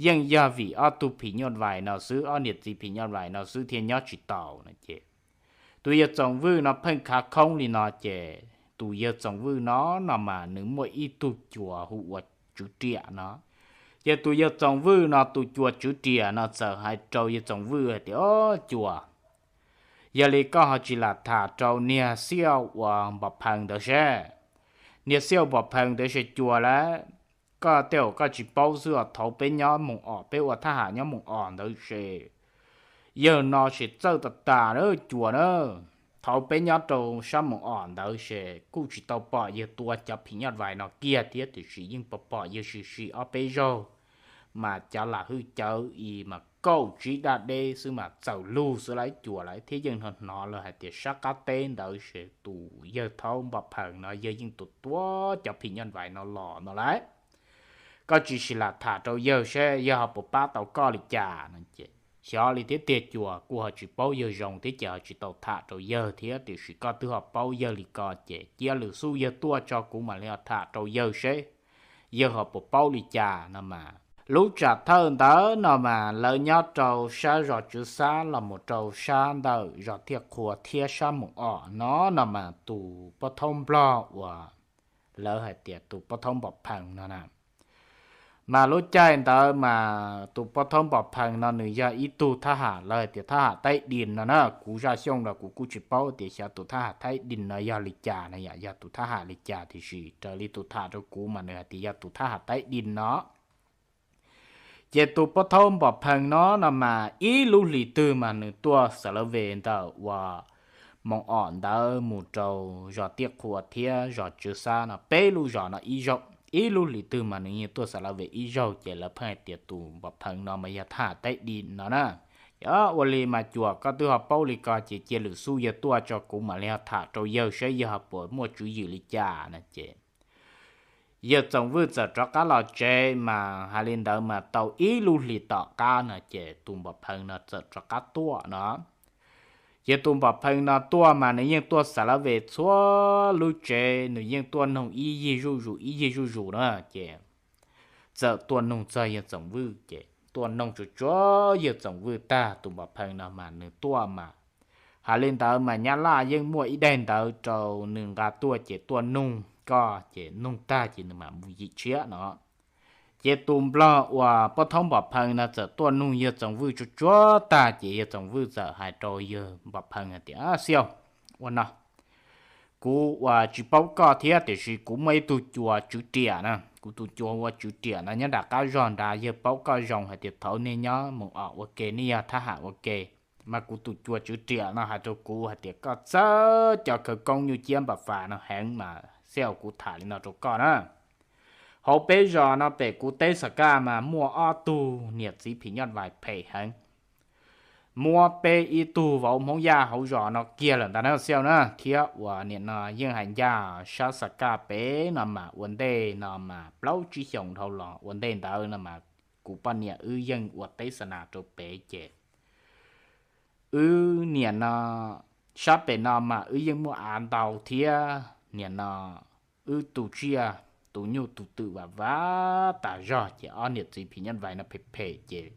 Yeej yog vim ob tug phim nyuj vais no xwb, ob niam txiv phim nyuj vais no xwb thiaj nyob tsis taus no ces tus yawg Txoom Vwj no pheej khav khoob li no ces tus yawg Txoom Vwj no no mas nws muaj ib tug cuas hu ua Tswv Riam no. Ces tus yawg Txoom Vwj no tus cuas Tswv Riam no txawm hais rau yawg Txoom Vwj hais tias o, cuas, yog li koj ho tsis lam tham rau niag xiaj uas Npam Phees ntawd seb, niag xiaj Npam Phees ntawd seb cuas lawm. Koj tej zaum koj tsis paub xwb os, thaud peb nyob Moos Os, peb ua thab ham nyob Moos Os ntawd seb, yawg no seb txawj tas tas na cuas na. Thaud peb nyob rau sab Moos Os ntawd seb kuj tsis tau pom yawg tua cov phim nyuj vais no kiag thiab, tiam sis yeej pom pom yawg sim sim ob peb zaug mas cov lam hwj cawv i mas kaum tsib daj deb xwb mas txawm lug xwb lawm cuas lawm thiab. Yeej hnov hnov lawm hais tias sab qab teb ntawd seb tus yawg thaub Npam Phees no yawg yeej tua tua cov phim nyuj vais no los no lawm. Koj tsis sim lam tham rau yawg seb yawg ho puas pab tau koj li cas no ces xyov li thiab tiag cuas, kuj ho tsis paub yawg zoo thiab ces ho tsis tau tham rau yawg thiab, tiam sis koj twb ho paub yawg li ko ces cia lwm xub yawg tuaj tso kuv mam li ho tham rau yawg seb yawg ho puas paub li cas no mas. Lub tsam thawj ntawd no mas lawv nyob rau sab zos Tswv Xab los mus rau sab ntawm zos Tiaj Qhua thiab sab Moos Os no no mas tus pov thawj Nplog uas lawv hais tias tus pov thawj Npam Phees no na, mas lub caij ntawd mas tus pov thawj Npam Phees no nws yog ib tug thab ham, lawv hais tias thab ham Taib Dis no na. Kuv zaj xyooj los kuv kuj tsis paub tias xyov tus thab ham Taib Dis no yog li cas na, yog tus thab ham li cas, tiam sis raws li tus tham rau kuv mas nws hais tias yog tus thab ham Taib Dis no. Ces tus pov thawj Npam Phees no no mas ib lub hlis twg mas nws tuaj xa lawv ve ntawm uas Moos Os ntawd mus rau zos Tiaj Qhua thiab zos Tswv Xab no peb lub zos no ib zaug, ib lub hlis twg mas nws yeej tuaj xa lawv ve ib zaug. Ces lawv pheej hais tias tus Npam Phees no mas yog thab ham Taib Dis no na. Yog ua li mas cuas koj twb ho paub li ko ces cia lwm xub yawg tuaj tso kuv mam li ho tham rau yawg seb yawg ho puas muaj tswv yim li cas no ces yawg Txoos Vwj txawm rov qab los tsev mas hais li ntawd mas tau ib lub hlis tom qab no ces tus Npam Phees no txawm rov qab tuaj no. Ces tus Npam Phees no tuaj mas nws yeej tuaj xa lawv ve txhua lub tsev, nws yeej tuaj noog ib yig zuj zus ib yig zuj zus na. Ces txawm tuaj noog txog yawg Txoos Vwj ces tuaj noog tsuas tsuav yawg Txoos Vwj tag, tus Npam Phees no mas nws tuaj mas hais li ntawd mas Nyab Laj yeej muaj ib daim ntawv rau nws nqa tuaj ces tuaj noog koj ces noog tag ces nws mam mus yim tshiab no. Ces tus Nplog uas pov thawj Npam Phees no txawm tuaj noog yawg Txoos Vwj tsuas tsuav tag ces yawg Txoos Vwj txawm hais rau yawg Npam Phees hais tias, Xiauj, ua no, kuv uas tsis paub koj thiab tiam sis kuv muaj ib tug cuas Tswv Riam na, kuv tus cuas ua Tswv Riam no nyob nram qab zog nrad, yawg paub koj zoo hais tias thaud nej nyob Moos Os ua ke, nej yog thab ham ua ke, mas kuv tus cuas Tswv Riam no hais rau kuv hais tias koj txawj cov khawv koob nyuj ciab npam fas no heev mas xiauj, kuv tham li no rau koj na. Hauv peb zos no pem kuv teb Xab Kaj mas muaj ob tug niam txiv phim nyuj vais phem heev, muab peb ib tug vauv Hmoob Yaj hauv zos no kiag lawm ntag na xiauj na, thiab uas nim no yeej hais ncaj sab Xab Kaj pem no mas ua ntej no mas plaub tsib xyoos dhau los ua ntej ntawd no mas kuv poj niam wb yeej ua teb xa nas rau pem ces Wb niam no sab pem no mas wb yeej muaj av ntau thiab, niam no wb tu tsiaj tu nyuj tu twm vam vam tas zog ces ob niam txiv phim nyuj vais no phem phem ces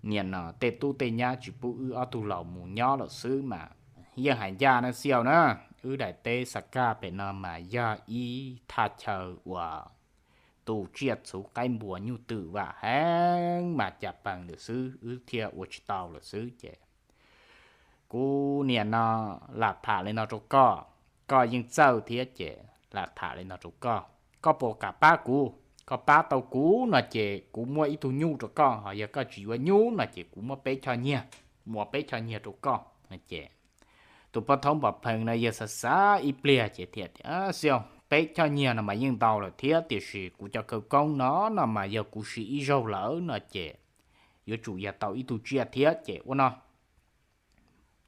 niam no tej tub tej nyab tsis pub wb ob tug laus mus nyob lawm xwb mas yeej hais ncaj na xiaus na. Wb daim teb Xab Kaj pem no mas yog ib thaj chaw uas tu tsiaj txhuv qaib npua nyuj twm vam heev mas cas pees lawm xwb, wb thiaj ua tsis tau lawm xwb ces kuv niam no lam tham li no rau koj, koj yeej txawj thiab ces lam tham li no rau koj, koj puas kam pab kuv? Koj pab tau kuv no ces kuv muab ib tug nyuj rau koj, ho yog koj tsis yuav nyuj no ces kuv muab peb choj nyiaj, muab peb choj nyiaj rau koj no ces tus pov thaub Npom Pheej no yawg xav xav ib pliag ces thiaj tias, Xiaus, peb choj nyiaj no mas yeej ntau lawm thiab, tiam sis kuv cov khawv koob no no mas yog kuv siv ib zaug lawm no ces yuav tsum yog tau ib tug tsiaj thiab ces ua no,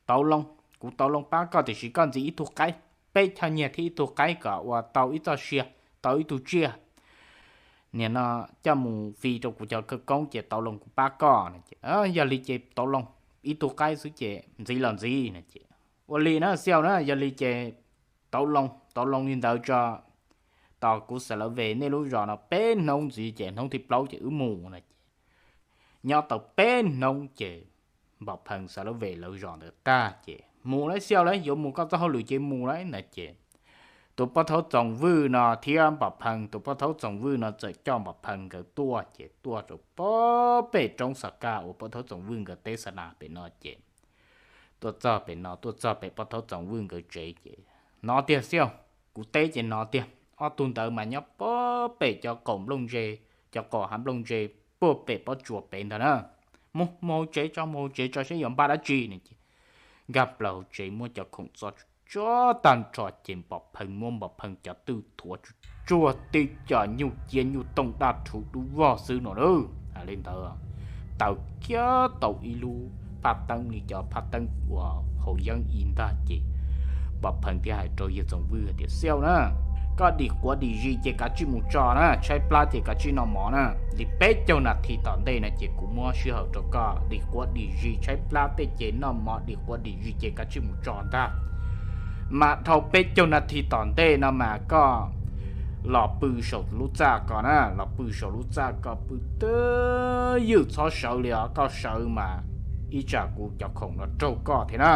tau loo, kuv tau loo pab koj tiam sis koj ntxiv ib tug qaib, peb choj nyiaj thiab ib tug qaib kom ua tau ib txoj sia, tau ib tug tsiaj. Niam no coj mus fi rau kuv cov khawv koob ces tau loo kuv pab koj. Yog li ces tau loo, ib tug qaib xwb ces ntxiv los ntxiv no ces ua li na Xiaus na, yog li ces tau loo, tau loo li ntawd tso, tos kuv xav lawv ve nej lub zos no peb hnub ntxiv ces hnub thib plaub ces wb mus no ces nyob tau peb hnub ces Npom Pheej xav lawv ve lawv zos ntawd tag ces mus lauj Xiaus lauj, yuav mus koj txoj hauj lwm ces mus lauj no ces tus pov thaub Txoos Vwj no thiab Npom Pheej, tus pov thaub Txoos Vwj no txawm coj Npom Pheej nkawd tuaj ces tuaj rau pem roob Xab Kaj uas pov thaub Txoos Vwj nkawd teb xa nas pem no ces tuaj txog pem no, tuaj txog pem pov thaub Txoos Vwj nkawd tsev ces hnov tiag Xiaus, kuv teb ces hnov tiag, ob tug ntawd mas nyob pem cov qaum nplooj ntse, cov qaum hav nplooj ntse puag pem pob tsuas pem ntag na. Mus, mus hauv tsev tso, mus hauv tsev tso seb yuav npaj dab tsi no ces nkag plaws hauv tsev muab cov khoom txo tsuag tag nrho ces Npom Pheej muab Npom Pheej cov twj thuav tsuag tsuag, tib co nyuj ciab nyuj tooj daj rhuv dub vog xwb no na. Hais li ntawd, taws kiag tau ib lub phaj teeb li cov phaj teeb uas haus yeeb ib ntag ces Npom Pheej thiaj hais rau yawg Txoos Vwj hais tias, Xiaus na, koj dim quav dim zis ces kav tsij mus tso na, tshaib plab ces kav tsij noj mov na. Li peb caug nas this tom ntej no ces kuv muab sij hawm rau koj dim quav dim zis tshaib plab tej ces noj mov, dim quav dim zis ces kav tsij mus tso ntag. Mas dhau peb caug nas this tom ntej no mas koj los pw saum lub txaj ko na, los pw saum lub txaj ko pw twj ywm txhob sawv li os, koj sawv mas ib tsam kuv cov khoom no raug koj thiab na.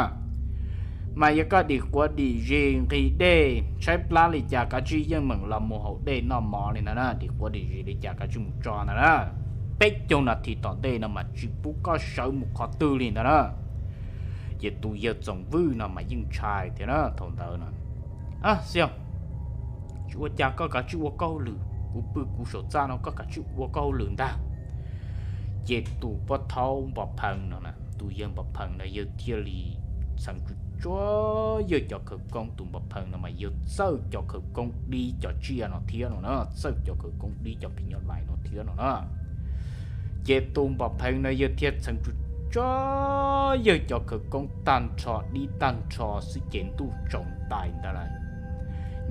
Mas yog koj dim quav dim zis nqhis dej tshaib plab li cas kav tsij yeej meem los mus haus dej noj mov li ntag na, dim quav dim zis li cas kav tsij mus tso ntag na. Peb caug nas this tom ntej no mas tsis pub koj sawv mus qhov twg li ntag na. Ces tus yawg Txoos Vwj no mas yeej ntshai thiab na thaum ntawd no. Xiaus, tsis ua cas, koj kav tsij ua koj hauj lwm, kuv pw kuv saum txaj no, koj kav tsij ua koj hauj lwm ntag. Ces tus pov thaub Npom Pheej no, tus yawg Npom Pheej no yawg thiaj li txheev tsuag tsuag yawg cov khawv koob, tus Npom Pheej no mas yawg txawj cov khawv koob dib cov tsiaj no thiab no na, txawj cov khawv koob dib cov phim nyuj vais no thiab no na. Ces tus Npom Pheej no yawg thiaj txheev tsuag tsuag yawg cov khawv koob tag nrho dib tag nrho xwb ces ntuj tsaus ntais ntag lauj.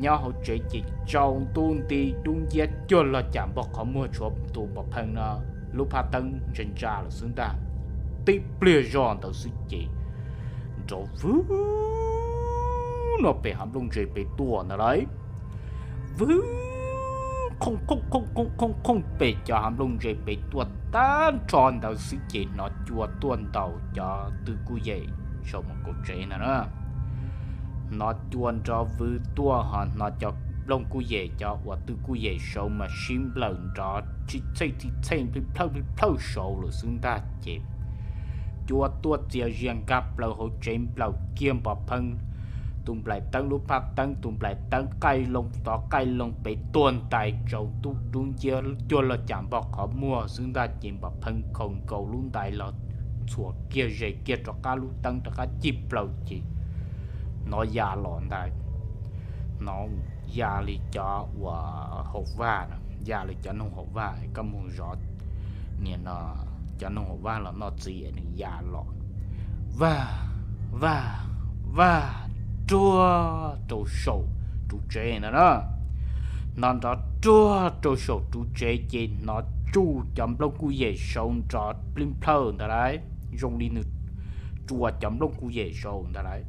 Nyob hauv tsev ces tsaus ntuj nti, dub nciab cuag log cam npog qhov muag, tshuav tus Npom Pheej no lub phaj teeb ntsa ntsa lawm xwb ntag. Tib pliag zog ntawd xwb ces nrov vwg no pem hav nplooj ntse pem tuaj ntag lauj. Vwg, khooj khooj khooj khooj khooj pem cov hav nplooj ntse pem tuaj tag nrho ntawd xwb ces hnov cua tuaj ntaus cov tw kuj yem saum mus kaum tsev ntag na. Hnov cua nrov vwg tuaj ho hnov cov nplooj kuj yem, cov uas tw kuj yem saud mas sib nplawm nrov txhij txhej txhij txhej plij plhawj plij plhawj saud lawm xwb ntag ces cua tuaj txias zias nkag plaws hauv tsev nplawm kiag Npom Pheej tus nplaim teeb lub phaj teeb, tus nplaim teeb qaij loo tod qaij loo pem tuag ntais tsaus ntuj dub nciab cuag log cam npog qhov muag xwb ntag ces Npom Pheej khaus nkaus lub ntais los txhuam kiag zes kiag rov qab lub teeb rov qab cig plaws ces hnov ya los ntag. Hnov ya li cov uas haum vaj, ya li cov noog haum vaj, koj mus zov niam no cov noog haum vaj los noj txiv es nws ya los vaj, vaj, vaj ruag rau saum ruv tsev ntag na. Hnov nrov ruag rau saum ruv tsev ces hnov tsuj cov nplooj kuj yem saud nrov plij plhawj ntag lauj, zoo li nws tsuas cov nplooj kub yem saud ntawd lawm.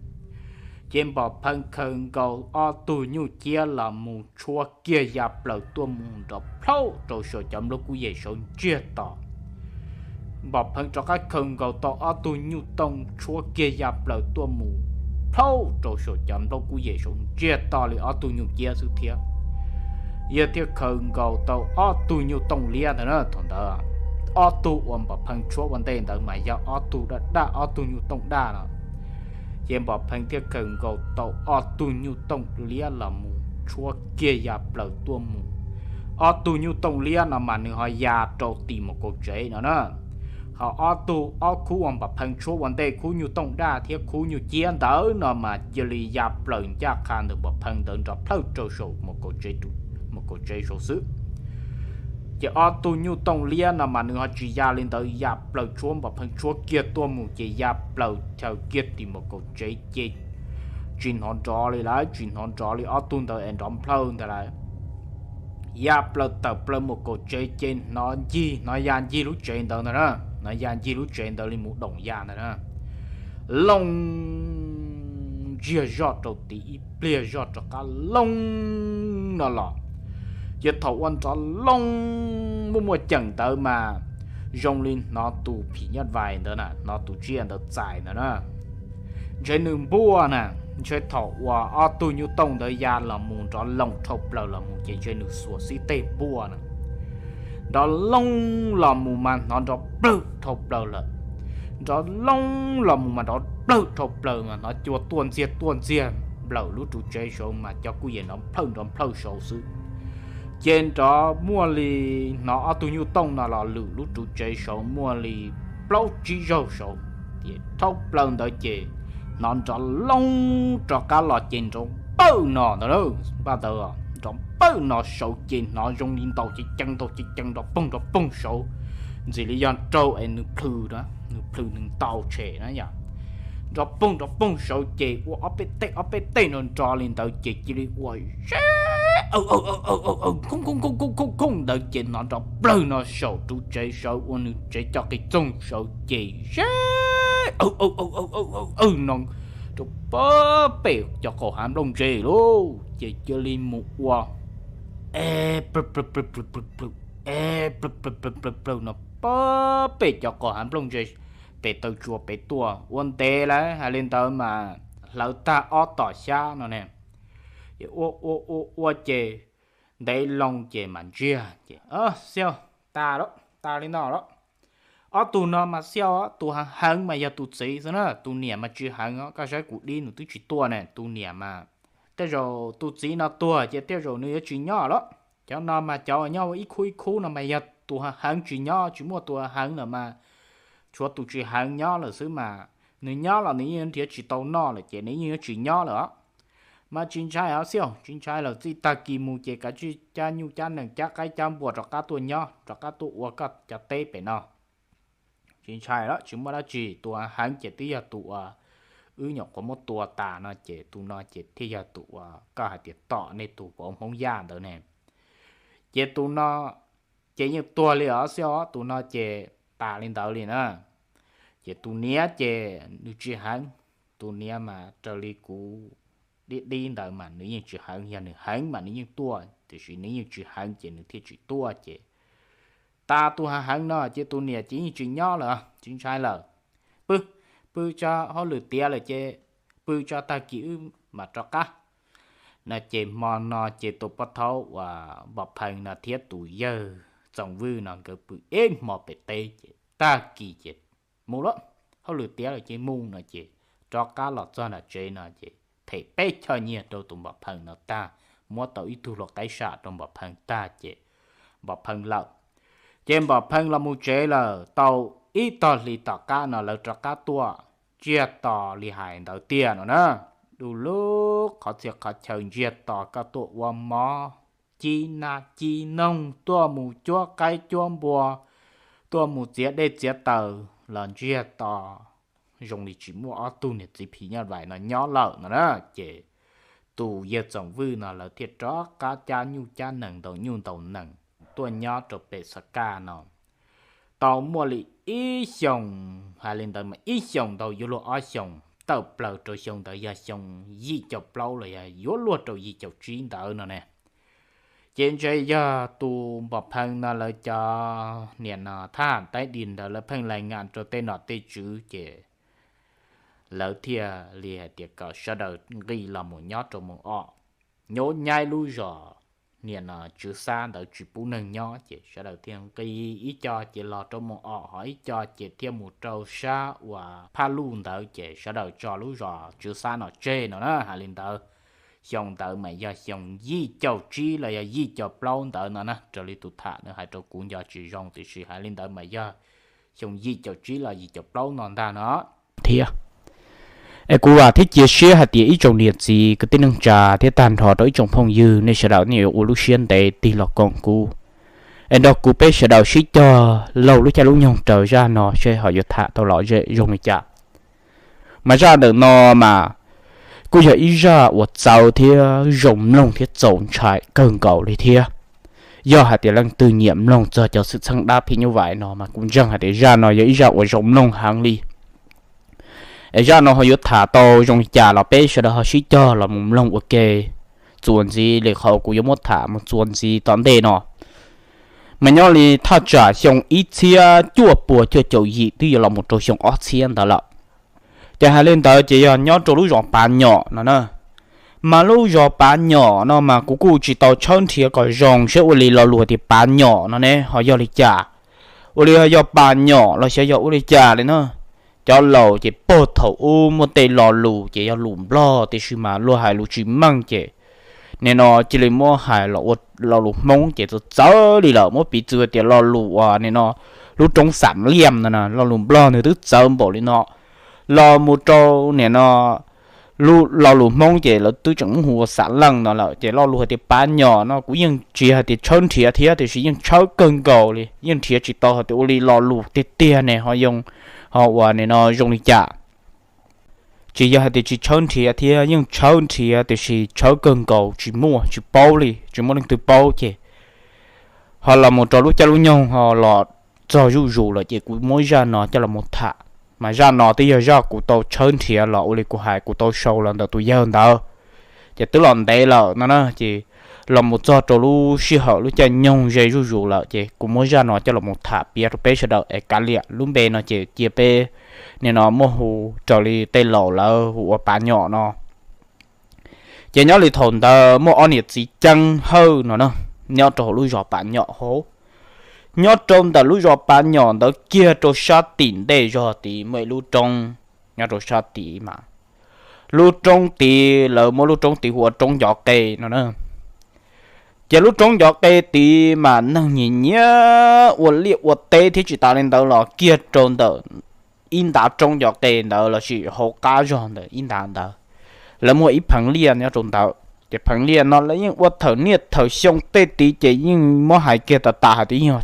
Ces Npom Pheej khaws nkaus ob tug nyuj ciab los mus tshuab kiag ya plaws tuaj mus nrov plhaub rau saum cov nplooj kub yem saud ntsiag to. Npom Pheej rov qab khaws nkaus tau ob tug nyuj tooj tshuab kiag ya plaws tuaj mus plhaub rau saum cov nplooj kub yem saud ntsiag to li ob tug nyuj ciab xwb thiab. Yog thiaj khaws nkaus tau ob tug nyuj tooj liab ntawd na. Thaum ntawd ob tug uas Npom Pheej tshuab ua ntej ntawd mas yog ob tug daj daj, ob tug nyuj tooj daj no. Ces Npom Pheej thiaj khaws nkaus tau ob tug nyuj tooj liab los mus tshuab kiag ya plaws tuaj mus. Ob tug nyuj tooj liab no mas nws ho ya rau tim mus kaum tsev no na. Ho ob tug, ob khub uas Npom Pheej tshuab ua ntej, khub nyuj tooj daj thiab khub nyuj ciab ntawd no mas cia li ya plaws ncaj qha ntawm Npom Pheej ntawd nrov plhawj rau saum mus kaum tsev, mus kaum tsev saud xwb. Ces ob tug nyuj tooj liab no mas nws ho tsis ya li ntawd, ya plaws tshuab, Npom Pheej tshuab kiag tuaj mus ces ya plaws chaws kiag tim mus kaum tsev ces tsis hnov nrov li lawm, tsis hnov nrov li ob tug ntawd es nrov plhawj ntag lawm. Ya plaws tawm plaws mus kaum tsev ces hnov ncig, hnov ya ncig lub tsev ntawd ntag na, hnov ya ncig lub tsev ntawd li mus doom ya ntag na. Looj ntsiag zoj rau tid ib pliag zoj rov qab looj no los. Ces thaum ua nrov looj muaj muaj ceem ntawd mas zoo li hnov tus phim nyuj vais ntawd na, hnov tus tsiaj ntawd txais ntawd na. Ntshe nws npuaj na, ntshe thaum uas ob tug nyuj tooj ntawd ya los mus nrov looj dhau plaws los mus ces ntshe nws xuas xib teg npuaj na. Nrov looj los mus mas hnov nrov plawg dhau plaws lawm. Nrov looj los mus mas nrov plawg dhau plaws mas hnov cua tuaj ntxiag tuaj ntxiag nplawm lub ru tsev saud mas cov kuj yeej nrov plhawj nrov plhawj saud xwb. Ces nrov muaj li, hnov ob tug nyuj tooj no los lwm lub ru tsev saud muaj li plaub tsib zaug saud, ces dhau plaws ntawd ces hnov nrov looj rov qab los ces nrov pawj no ntawd, npaj ntawd nrov pawj no saud ces hnov zoo li ntaus cev ceev ntaus cev ceev nrov poog nrov poog saud, ntxim li yog raug es nws plhws, nws plhws nws ntaus tshem na yom. Nrov poog nrov poog saud ces ua ob peb teg ob peb teg nrov nrov li ntawd ces cia li ua ze khoob khoob khoob khoob khoob ntawd ces hnov nrov plawg no saum ru tsev saud ua nws tsev cov qis txoog saud ces ze aw aw aw aw aw aw no rau pab pem cov qaum hav nplooj ntse lauj, ces cia li mus ua e plawg plawg plawg plawg plawg plawg, e plawg plawg plawg plawg plawg no pab pem cov qaum hav nplooj ntse, pem taw tsua pem tuaj ua ntev lawm hais li ntawd mas hlawv tag ob tom xyab no ne. Ua ua ua ua ces ntev loo ces mam ntsiag ces, Xiaus, tas lawm, tas li no lawm. Ob tug no mas Xiaus, tus heev heev mas yog tus txiv xwb na, tus niam mas tsis heev os, koj saib kuv dib nws twb tsis tuaj ne, tus niam mas tej zaum tus txiv no tuag ces tej zaum nws yuav tsis nyob lawm. Cov no mas cov uas nyob ua ib khub ib khub no mas yog tus heev heev tsis nyob, tsis muaj tus heev lawm mas tshuav tus tsis heev nyob lawm xwb mas, nws nyob los nws yeej nrhiav tsis tau noj lawm ces nws yeej yuav tsis nyob lawm os. Mas tsis ntshai os Xiaus, tsis ntshai lawm, txij tag kis mus ces kav tsij cab nyuj cab nees cab qaib cab npua rov qab tuaj nyob, rov qab tuaj ua koj cov teb pem no. Tsis ntshai lawm, tsis muaj dab tsi, tus heev ces twb yog tus uas wb nyuam qhuav muab tua tas no ces tus no ces thiaj yog tus uas koj hais tias tom nej tus vauv Hmoob Yaj ntawd ne. Ces tus no ces yeej tuag li os Xiaus, tus no ces tas li ntawd li na. Ces tus niam ces nws tsis heev, tus niam mas raws li kuv dib dib ntawd mas nws yeej tsis heev, yog nws heev mas nws yeej tuaj, tiam sis nws yeej tsis heev ces nws thiaj tsis tuaj ces tas tus heev heev no ces tus niam ces yeej tsis nyob lawm, tsis ntshai lawm. Pw, pw tso, hauj lwm tiav lawm ces pw tso, tag kis wb mam rov qab. No ces hmo no ces tus pov thaub uas Npom Pheej no thiab tus yawg Txoov Vwj no nkawd pw ib hmo pem teb ces tag kis ces mus lawm, hauj lwm tiav lawm ces mus no ces rov qab los txog nram tsev no ces them peb choj nyiaj rau tus Npom Pheej no tag, muab tau ib tug hlua qaib sam rau Npom Pheej tag ces Npom Pheej lawm. Ces Npom Pheej los mus tsev lawm, tau ib tog hlis tom qab no lawv rov qab tuaj ntsiag to li hais ntawd tiag no na. Du lug qhov txhia qhov chaw ntsiag to, koj tuaj ua mov, ci nas ci noog, tuaj mus cuab qaib cuab npua, tuaj mus txiav dej txiav taws los ntsiag to, zoo li tsis muaj ob tug niam txiv phim nyuj vais no nyob lawm no na. Ces tus yawg Txoov Vwj no lawv thiaj rov qab cab nyuj cab nees, ntaus nyuj ntaus nees tuaj nyob rau pem Xab Kaj no. Tau muaj li ib xyoos, hais li ntawd mas ib xyoos ntau yuav luag ob xyoos, tawm plaws rau xyoo ntawd yog xyoo yim caum plaub los yog yuav luag rau yim caum tsib ntawd no ne. Ces ntshe yog tus npom pheej no lawv cov niam no thab ham taib dis ntawd lawv pheej lais ngas rau tej nom tej tswv ces lawv thiaj li hais tias kom sawv daws nqis los mus nyob rau moos os, nyob nyaib lub zos niam no tswv xab ntawd tsis pub neeg nyob ces sawv daws thiaj nqis ib co ces los rau moos os, ho ib co ces thiaj mus rau sab uas Phaj Luj ntawd ces sawv daws tso lub zos tswv xab no tseg no na. Hais li ntawd, xyoo ntawd mas yog xyoo yim caum tsib los yog yim caum plaub ntawd no na. Raws li tus tham nws hais rau kuv nco tsis zoo tiam sis hais li ntawd mas yog xyoo yim caum tsib los yim caum plaub no ntag no thiab. Es kuv vam thiab cia siab hais tias ib tsoom niam txiv kwv tij neej tsa thiab tag nrho rau ib tsoom phooj ywg nej sawv daws nej yuav ua lub siab ntev tig los koom kuv, es nrog kuv peb sawv daws sib cog laug lub caij lub nyoog raws zaj no seb ho yuav tham tau lom zem zoo li cas. Mas zaj ntawm no mas kuj yog ib zaj uas txawv thiab zoo mloog thiab txaus ntshai kawg nkaus li thiab. Yog hais tias leej twg nyiam mloog txog cov xwm txheej dab phim nyuj vais no mas kuv ntseeg hais tias zaj no yog ib zaj uas zoo mloog heev li. Es zaj no ho yuav tham tau zoo li cas los peb sawv daws ho sib cog los mus mloog ua ke txuas ntxiv li qhov kuv yuav muab tham mus txuas ntxiv tom ntej no. Mas nyob li thaj tsam xyoo ib txhiab cuaj puas cuaj caum yim twb yuav los mus rau xyoo ob txhiab ntawd lawm. Ces hais li ntawd ces yog nyob rau lub zos Pav Nyom no na. Mas lub zos Pav Nyom no mas kuv kuj tsis tau tshawb nrhiav kom zoo seb ua li lo lus tias Pav Nyom no ne ho yog li cas, ua li yog Pas Nyom los xyov yog ua li cas li na. Cov laus ces puag thaum ub muaj tej lo lus ces yog lus Nplog tiam sis mas luag hais lus tsis meej ces nim no cia li muab hais los ua lo lus Hmoob ces txawv txawv li lawm. Muab piv txwv tias lo lus uas nim no lub roob Xam Liam no na, lo lus Nplog nws twb txawv npaum li no los mus rau nim no lo lus Hmoob ces lawv twb tseem muab hu ua Xam Leej no lawm. Ces lo lus hais tias Pav Nyom no kuv yeej tsis hais tias tshawb nrhiav thiab tiam sis yeej tshawb kawg nkaus li, yeej nrhiav tsis tau hais tias ua li lo lus tiag tiag ne ho yoo ho uas nim no zoo li cas. Tsis yog hais tias tsis tshawb nrhiav thiab, yeej tshawb nrhiav tiam sis tshawb kawg nkaus tsis muaj, tsis paub li, tsis muaj leej twg paub ces ho los mus rau lub caij lub nyoog ho los txog zuj zus lawm ces kuv muab zaj no coj los mus tham. Mas zaj no twb yog zaj kuv tau tshawb nrhiav los ua li kuv hais kuv tau sau los ntawm tus yawg ntawd, ces twb los ntev lawm no na. Ces los mus txog rau lub sij hawm lub caij nyoog ze zuj zus lawm ces kuv muab zaj no coj los mus tham piav rau peb sawv daws es kav liam lub npe no ces cia peb nim no muab hu raws li tej laus lawv hu ua Pav Nyom no. Ces nyob li thaum ntawd muaj ob niam txiv Ceeb Hawj no na, nyob rau hauv lub zos Pav Nyom hauv. Nyob rau ntawm lub zos Pav Nyom ntawd kiag rau sab tim ntej zog tid muaj ib lub roob. Nyob rau sab tid mas lub roob tid lawv muab lub roob tid hu ua roob Ncov Qe no na. Ces lub roob Ncov Qe tid mas neeg nyiam nyiam ua liaj ua teb thiab tsis tas li ntawd los kiag rau ntawm ib ntav roob Ncov Qe ntawd lossis hauv qab zog ntawm ib ntav ntawd, lawv muaj ib pheev liaj nyob rau ntawd. Ces pheev liaj no lawv yeej ua thawm niaj thawm xyoo tej tid ces yeej muab hais kiag tas tas hais tias yeej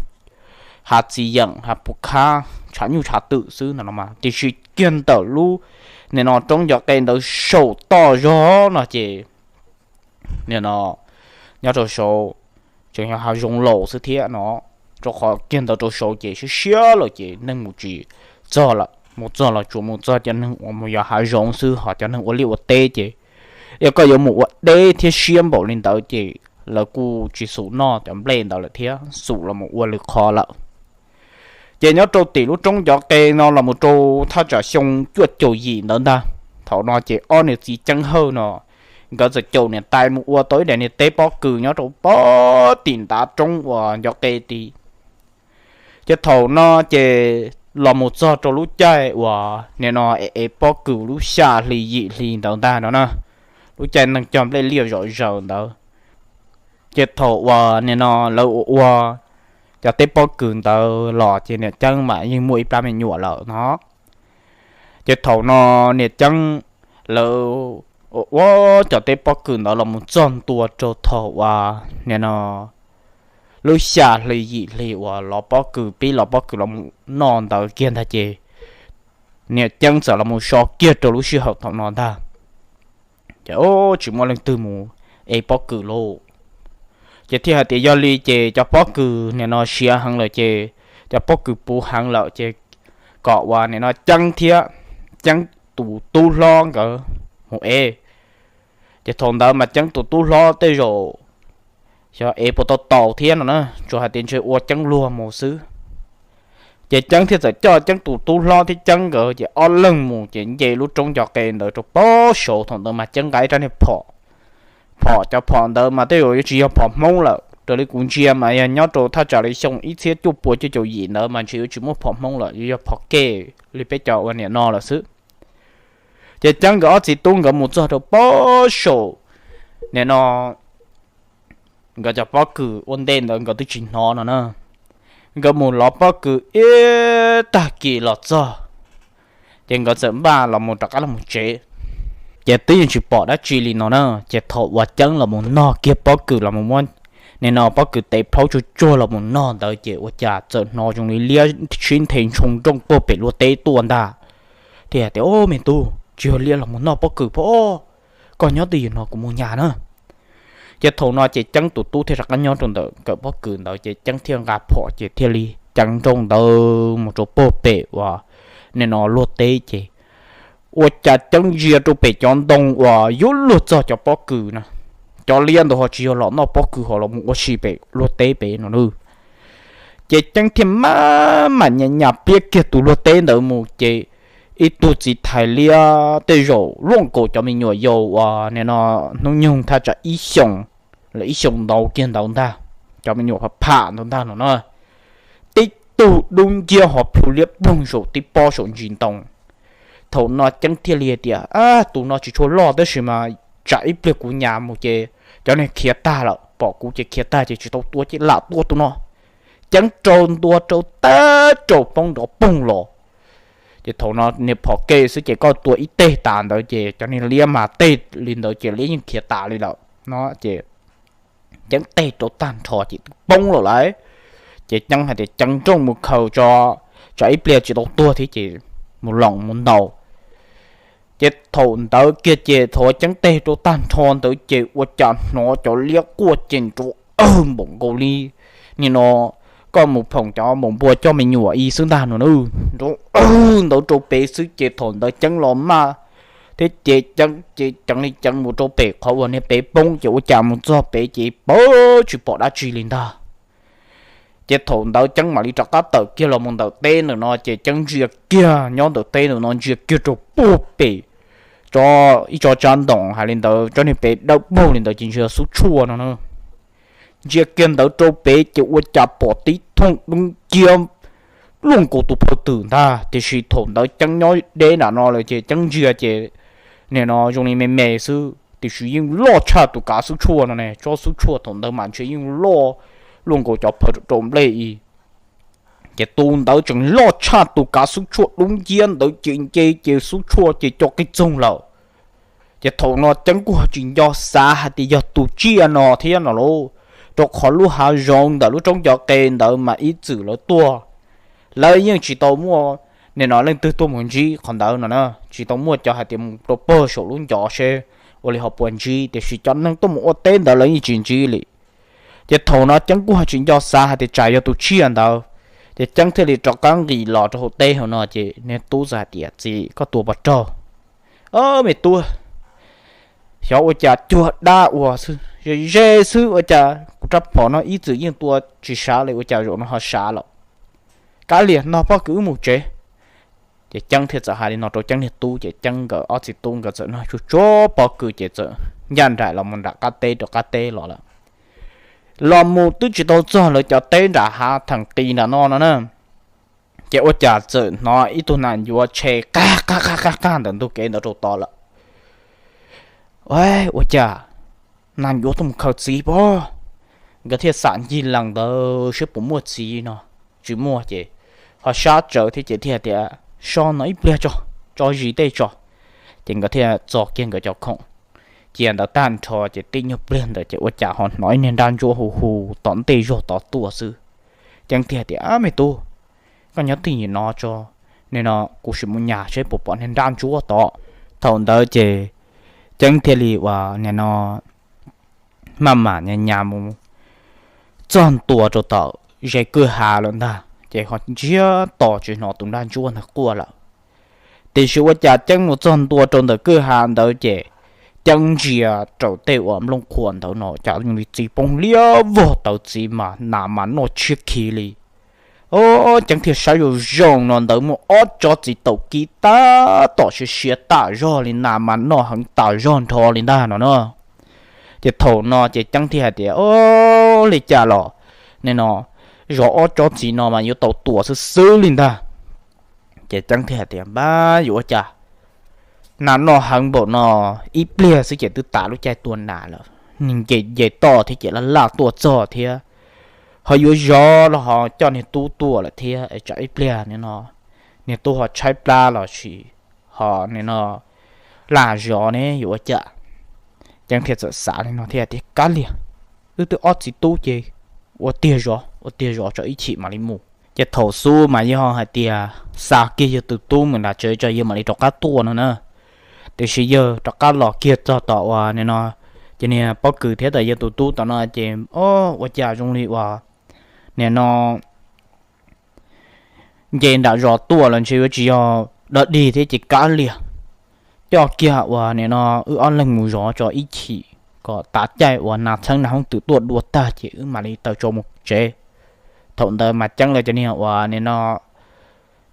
hav txiv yeem hav puv khab tshav nyuj tshav twm xwb no no mas tiam sis kiag ntawm lub nim no roob Ncov Qe ntawd saum toj zog no ces nim no nyob rau saud tseem yog hav zoov laus xwb thiab no, rau qhov kiag ntawd rau saud ces siab siab lawm ces neeg mus tsis txog lawm, mus txog los tsuas mus txog cov neeg uas mus yos hav zoov xwb, ho cov neeg ua liaj ua teb ces yog koj yuav mus ua deb thiab siab npaum li ntawd ces lawv kuj tsis xum noj cov nplej ntawd lawm thiab xum los mus ua lwm qhov lawm. Ces nyob rau tim lub roob Ncov Qe no los mus rau thaj tsam xyoo cuaj caum yim ntawd ntag, thaum no ces ob niam txiv Ceeb Hawj no nkawd txawm caum niam tais mus ua tau ib daim niag teb pob kws nyob rau pem tim ntav roob uas Ncov Qe tid. Ces thaum no ces los mus txog rau lub caij uas nim no es pob kws lub xya hli yim hli ntawd ntag no na, lub caij neeg cog nplej liaj zom zaws ntawd. Ces thaum uas nim no lawv ua ua cov teb pob kws ntawd los ces niam Ceeb mas yeej muaj ib plab me nyuam lawm no. Ces thaum no niam Ceeb lawv ua ua cov teb pob kws ntawd los mus txog ntua rau thaum uas nim no lub xya hli yim hli uas lov pob kws pib lov pob kws los mus noj ntawd kiag ntag ces niam Ceeb txawm los mus so kiag rau lub sij hawm thaum no ntag. Ces tsis muaj leej twg mus ev pob kws lauj. Ces thiaj hais tias yog li ces cov pob kws nim no siav heev lawm ces cov pob kws puv heev lawm ces pom uas nim no Ceeb thiab Ceeb tus tub hlob nkawd mus ev. Ces thaum ntawd mas Ceeb tus tub hlob tej zaum xyov ev puas tau taus thiab no na, tsuas hais tias ntshe ua Ceeb luag mus xwb. Ces Ceeb thiaj txawm coj Ceeb tus tub hlob thiab Ceeb nkawd ces ob leeg mus ces nce lub roob ncov qe ntawd rau pob saud. Thaum ntawd mas Ceeb nqa ib rab niag phom, phom cov phom ntawd mas tej zaum yuav tsis yog phom Hmoob lawm, raws li kuv ntsia mas yog nyob rau thaj tsam li xyoo ib txhiab cuaj puas cuaj caum yim ntawd mas ntshe yuav tsis muaj phom Hmoob lawm, yuav yog phom ke li peb cov uas nim no lawm xwb. Ces Ceeb nkawd ob txiv tub nkawd mus txog rau pob saum nim no nkawd cov pob kws ua ntej ntawd nkawd twb tsis hnov no na. Nkawd mus lov pob kws ib tag kis los txog, ces nkawd txawm npaj los mus rov qab los mus tsev. Ces twb yeej tsis pom dab tsi li no na. Ces thaum uas Ceeb los mus nog kiag pob kws los mus muab nim no pob kws tes plhaub tsuag tsuag los mus nog ntawd ces ua cas txawm hnov zoo li liab sib nthe ntshoo nrooj puag pem luag teb tuaj ntag. Thiaj tias, Au me tub, tsis yog liab los mus nog pob kws pob, koj nyob twj ywm no kuv mus nyas na. Ces thaum no ces Ceeb tus tub thiaj rov qab nyob rau ntawm kawm pob kws ntawd ces Ceeb thiaj nqa phom ces thiaj li ceev nrooj ntawd mus rau puag pem uas nim no luag teb ces ua cas Ceeb ntsia rau pem cov ntoo uas yuav luag txog cov pob kws na, cov liab ntawd ho tsis yog los noj pob kws ho los mus ua si pem luag teb pem no na. Ces Ceeb thiaj maj mam nyas nyas pliab kiag tus luag teb ntawd mus ces ib tug txiv thais liab tej zaum luaj nkaus cov me nyuam yaus uas nim no hnub nyoog thaj tsam ib xyoos, lawv ib xyoos ntau kiag ntawd ntag, cov me nyuam pham pham ntawd ntag no na. Tib tug dub nciab ho plhu liab ploog saum tib pob saum ntsis ntoo. Thaum no Ceeb thiaj li tias, Ab, tus no tsis tshua loj tab sis mas tsam ib pliag kuv nyas mus ces cov niag khiav tag lawm, pom kuv ces khiav tag ces tsis tau tua ces lam tua tus no. Ceeb rau ntua rau tag rau poob nrov poog los. Ces thaum no niag phom ke xwb ces koj tua ib teg tas ntawd ces cov niag liab mas teg li ntawd ces liab yeej khiav tas li lawm no ces Ceeb teg rau tag nrho ces twb poob lawm lauj. Ces Ceeb hais tias ceev nrooj mus khaws tso, tsam ib pliag tsis tau tuag thiab ces mus loos mus ntaus. Ces thaum ntawd kiag ces thaum Ceeb teg rau tag nrho ntawd ces ua cas hnov cov liab quaj ces nrov awg npaum nkaus li nim no koj mus phoom cov npaum npua coj me nyuam ib xwb ntag no na, nrov awg ntawd rau pem xwb ces thaum ntawd Ceeb los maj thiab ces Ceeb ces ceev li ceev mus rau pem qhov uas niag pem poob ces ua cas mus txog pem ces pab tsis pom dab tsi li ntag. Ces thaum ntawd Ceeb mam li rov qab tawm kiag los mus ntawm teb ntawm no ces Ceeb ntsia kiag nyob ntawm teb ntawm no ntsia kiag rau puag pem tso ib tso tsab ntoos hais li ntawd tsob niag pem dawb paug li ntawd ces ntsia xub tshuaj no na. Ntsia kiag ntawd rau pem ces ua cas pom tib thooj dub nciab luaj nkaus tus phawj twm ntag. Tiam sis thaum ntawd Ceeb nyob deb nram no lawm ces Ceeb ntsia ces nim no zoo li me me xwb tiam sis yeej loj tshaj tus kav xub tshuaj no ne. Tsob xub tshuaj thaum ntawd mas ntshe yeej loj luaj nkaus cov phawj rau nplej i. Ces tus ntawd tseem loj tshaj tus kav xub tshuaj dub nciab ntawd ces nce ces xub tshuaj ces co qig txoog lawm. Ces thaum no Ceeb kuj tsis nco xav hais tias yog tus tsiaj no thiab no lauj, rau qhov lub hav zoov ntawm lub roob cov qe ntawd mas ib txwm lawv tuaj, lawv yeej tsis tau muaj nim no leej twg tuaj mus ntsib qhov ntawd no na, tsis tau muaj cov hais tias mus rau pag saum lub ncov seb ua li ho puas ntsib, tiam sis cov neeg tuaj mus ua teb ntawd lawv yeej tsis ntsib li. Ces thaum no Ceeb kuj ho tsis nco xav hais tias tsam yog tus tsiaj ntawd, ces Ceeb thiaj li rov qab nqis los rau hauv teb hauv no ces niag tub txawm hais tias, Txiv, koj tua puas raug? Au me tub, xyov ua cas cuag dab ua xwb, ze ze xwb, ua cas kuv rab phom no ib txwm yeej tua tsis sav li ua cas zaum no ho sav lawm. Kav liam, noj pob kws wb mus tsev. Ces Ceeb thiaj txawm hais li no rau Ceeb niag tub ces Ceeb nkawd ob txiv tub nkawd txawm noj tsuag tsuag pob kws ces txawm ncaj nraim los mus nram qab teb rau qab teb los lawm. Los mus twb tsis tau txog lawv cov teb nram hav theem qis nram no no na, ces ua cas txawm hnov ib tug nas ncuav tshe qaj qaj qaj qaj ntawm ntug kev ntawd rau tod lawm. Ua cas nas ncuav tuaj mus khaws txiv pob? Nkawd thiaj xam ncig lees ntawd seb puas muaj txiv no, tsis muaj ces ho sab tsawv thiab ces thiaj tias, So no ib pliag tso, tso zis tej tso. Ces nkawd thiaj txo kiag nkawd cov khoom cia ntawd tag nrho ces tib nyuag pliag ntawd ces ua cas ho hnov ib niag nrab ntsuab hu hu tom ntej zog tod tuaj xwb. Ceeb thiaj tias, Me tub, koj nyob twj ywm no tso, nim no kuv sim mus nyas seb puas pom niag nrab ntsuab tod. Thaum ntawd ces Ceeb thiaj li uas nim no maj mam nyas nyas mus txog ntua rau tom ze kwj ha lawm ntag. ces ho ntsiag to tsis hnov tus nraj ntsuab ntawd quaj lawm. Tiam sis ua cas Ceeb mus txog ntua rau ntawm kwj ha ntawd ces Ceeb ntsia rau tej uas nplooj qhuav ntawd no cas li txiv poob liab vog tawv txiv mas nas mas noj tshiab khiv li. Ceeb thiaj saib zoo zoo no ntawd muaj ob tsob txiv taum kib tab tom siav siav tas zog li, nas mas noj heev tas zog nrho li ntag no na. Ces thaum no ces Ceeb thiaj hais tias, o, li cas los, nim no zov ob tsob txiv no mas yuav tau tuag xwb xwb li ntag. Ces Ceeb thiaj hais tias, npab yuav ua cas, nas noj heev npaum no, ib pliag xwb ces twb tas lub caij tua nas lawm, nce nce toj thiab ces laj laj tuaj txog thiab, ho yuav zov los ho coj niag tub tuaj lawm thiab, tsam ib pliag nim no niag tub ho tshaib plab los sis ho nim no laj zov ne yuav ua cas. Ceeb thiaj txawm xav li no thiab tias, kav liam, wb twb ob txiv tub ces ua tiag zov, ua tiag zov tso ib chim mam li mus. Ces thaum xub mas yawg ho hais tias xa kiag yawg tus tub mus nram tsev tso yawg mam li rov qab tuaj no na. Tiam sis yawg rov qab los kiag txog tom uas nim no ces niag pob kws thiab tom yawg tus tub tom no ces, o, ua cas zoo li uas nim no nce nram zos tuaj los ntshe yuav tsis yog dog dig thiab ces kav liam, coj kiag uas nim no wb ob leeg mus zov tso ib chim kom tav caij uas nas txheeb nas hooj twm tuaj dua tag ces wb mam li taws tso mus tsev. Thaum ntawd mas Ceeb lawv cov niag uas nim no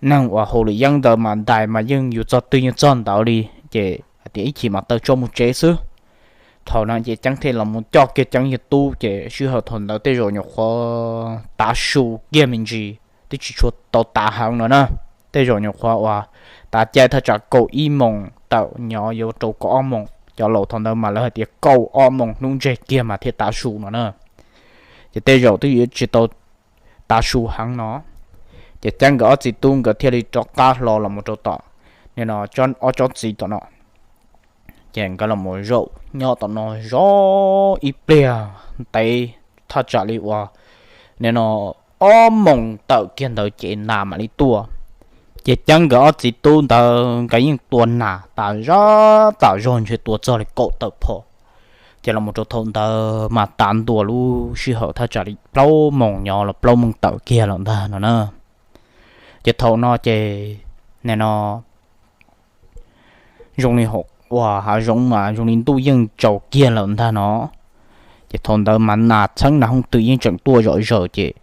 neeg uas haus lwm yeeb ntawd mas ntais mas yeej yus txog twg yeej txog ntawd li, ces hais tias ib chim mam taws tso mus tsev xwb. Thaum no ces Ceeb thiaj los mus coj kiag Ceeb yawg tub ces sij hawm thaum ntawd tej zaum nyuam qhuav tav su kiag me ntsis, twb tsis tshua tau tav heev no na. Tej zaum nyuam qhuav uas tav caij thaj tsam kaum ib moos tawm nyob yuav rau kaum ob moos, cov laus thaum ntawd mas lawv hais tias kaum ob moos hnub ntseg kiag mas thiaj tav su no na. Ces tej zaum twb yuav tsis tau tav su heev no. Ces Ceeb nkawd ob txiv tub nkawd thiaj li rov qab hlo los mus rau tom nim no ob tsob txiv tom no. Ces nkawd los mus zaum nyob tom no zov ib pliag ntev, thaj tsam li uas nim no ob moos tawm kiag ntawd ces nas mam li tuaj. Ces Ceeb nkawd ob txiv tub ntawd nkawd yeej tua nas tas zog tas zog ntshe tua txog li kaum tawm phom. Ces los mus rau thaum ntawd mas tav ntua lub sij hawm thaj tsam li plaub moos nyob los plaub moos tawm kiag lawm ntag no na. Ces thaum no ces nim no zoo li hauv uas hav zoov mas zoo li ntuj yeej tsaus kiag lawm ntag no. Ces thaum ntawd mas nas txheeb nas hooj twm yeej tseem tuaj zom zaws ces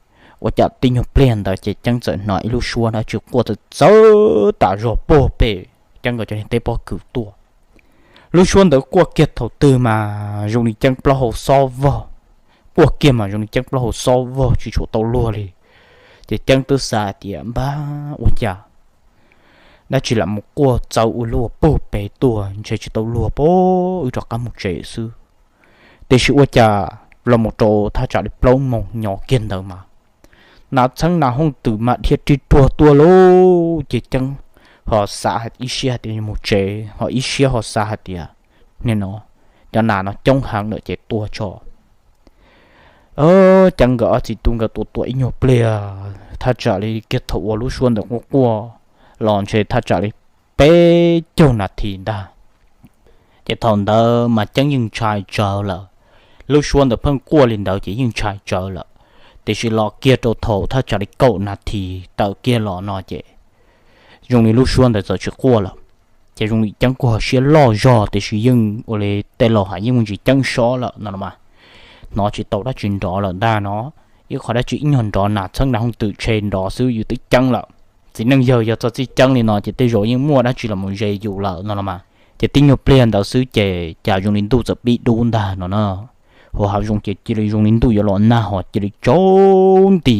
ua cas tib nyuag pliag ntawd ces Ceeb txawm hnov ib lub suab dab tsi quaj txawv txawv tas zog puag pem Ceeb nkawd cov niag teb pob kws tuaj. Lub suab ntawd quaj kiag thaum twg mas zoo li Ceeb plaub hau xob vog, quaj kiag mas zoo li Ceeb plaub hau xob vog tsis tshua tau luag li. Ces Ceeb twb xav hais tias npab ua cas dab tsi lam mus quaj txawv ua luaj puag pem tuaj ntshe tsis tau luag pab wb rov qab mus tsev xwb. Tiam sis ua cas los mus rau thaj tsam li plaub moos nyob kiag ntawd mas nas txheeb nas hooj twm mas dhia rig ruag tuaj lauj. Ces Ceeb ho xav ib siab hais tias mus tsev, ho ib siab ho xav hais tias nim no cov nas no coob heev lawm ces tua tso. Ceeb nkawd ob txiv tub nkawd tua tua ib nyuag pliag thaj tsam li kiag thaum uas lub suab ntawd quaj quaj los ntshe thaj tsam li peb caug nas this ntag. Ces thaum ntawd mas Ceeb yeej ntshai tsawv lawm, lub suab ntawd pheej quaj li ntawd ces yeej ntshai tsawv lawm. Tiam sis los kiag rau thaum thaj tsam li kaum nas this tawm kiag los no ces zoo li lub suab ntawd txawm tsis quaj lawm. Ces zoo li Ceeb kuj ho siab loj zog tiam sis yeej ua li tej laus hais yeej muaj ntsis ceeb sob lawm no los mas, hnov tsis tau dab tsi nrov lawm ntag no. Ib qhov dab tsi ib nyuag nrov nas txheeb nas hooj twm tshe nrov xwb yus twb ceeb lawm. Txiv neej yawg yog txog txij ceeb li no ces tej zaum yeej muaj dab tsi los mus ze yus lawm no los mas. Ces tib nyuag pliag ntawd xwb ces cas zoo li ntuj txawm pib dub ntag no na. Hauv hav zoov ces cia li zoo li ntuj yuav los nag ho cia li tsaus nti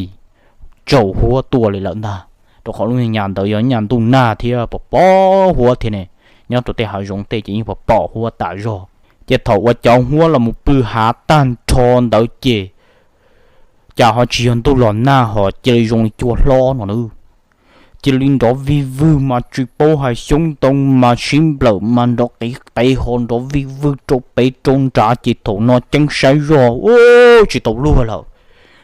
tsaus huab tuaj li lawm ntag, rau qhov lub nyuag nyam ntawd yog nyam ntuj nag thiab pos pos huab thiab ne, nyob rau tej hav zoov tej ces yeej pos pos huab tas zog. Ces thaum uas cov huab los mus pw hav tag nrho ntawd ces cas ho tsis yog ntuj los nag ho cia li zoo li cua hlob no na. Cia li nrov vij vwg mas tsis paub hais xyoob ntoo mas sib nplawm mas nrov qiv qev ho nrov vij vwg rau pem rau nrad ces thaum no Ceeb saib zog ua tsis tau luag lawm,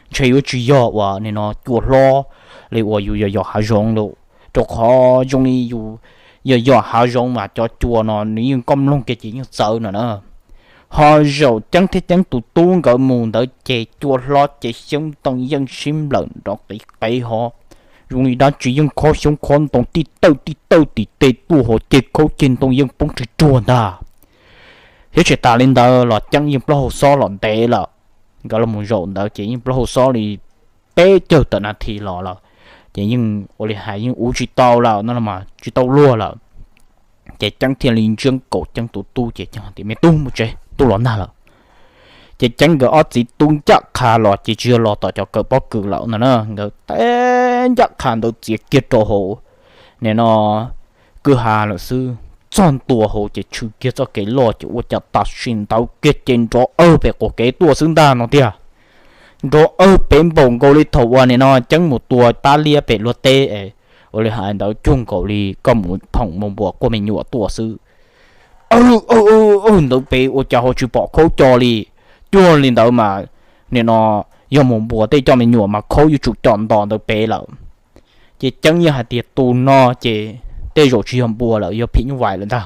ntshe yuav tsis yog uas nim no cua hlob li uas yus yos yos hav zoov lawm, rau qhov zoo li yus yos yos hav zoov mas cov cua no nws yeej koj mloog kiag ces yeej txawv no na. Ho zaum Ceeb thiab Ceeb tus tub nkawd mus ntawd ces cua hlob ces xyoob ntoo yeej sib nplawm nrov qiv qev ho zoo li dab tsi yeej khob xyoob khob ntoo tib tawj tib tawj tim tej tuaj hauv ceg khaub ceg ntoo yeej poob ris ruag ntag. Thiab tsis tas li ntawd los Ceeb yeej plaub hau xob los ntev lawm. Nkawd los mus zaum ntawd ces yeej plaub hau xob li peb caug tawm nas this los lawm, ces yeej ua li hais yeej ua tsis tau lawm no los mas tsis tau luag lawm. Ces Ceeb thiaj li ntsia nkaus Ceeb tus tub ces Ceeb hais tias, Me tub, mus tsev, ntuj los nag lawm. Ces Ceeb nkawd ob txiv tub ncaj qha los ces tsis yog los tom cov kawm pob kws lawm no na, nkawd teb ncaj qha ntawd txiav kiag rau hauv nim no kwj ha lawm xwb. Txog ntua hauv ces tshwm kiag txoj kev loj ces ua cas tam sim ntawd kiag ces nrov awg pem quas kev tuaj xwb ntag no tiag. Nrov awg pem npaum nkaus li thaum uas nim no Ceeb mus tua pab liab pem luag teb es, ua li hais ntawd cuag nkaus li koj mus phoom mus npuas quaj me nyuam tuaj xwb. Awg, awg, awg, ntawd pem ua cas ho tsis pom khaub co li. Cuag li ntawd mas nim no yog mus npuas tej coj me nyuam mas khaub yuav tsum com ntos ntawd pem lawm. Ces Ceeb yeej hais tias tus no ces tej zaum tsis yog npua lawm, yog phim nyuj vais lawm ntag.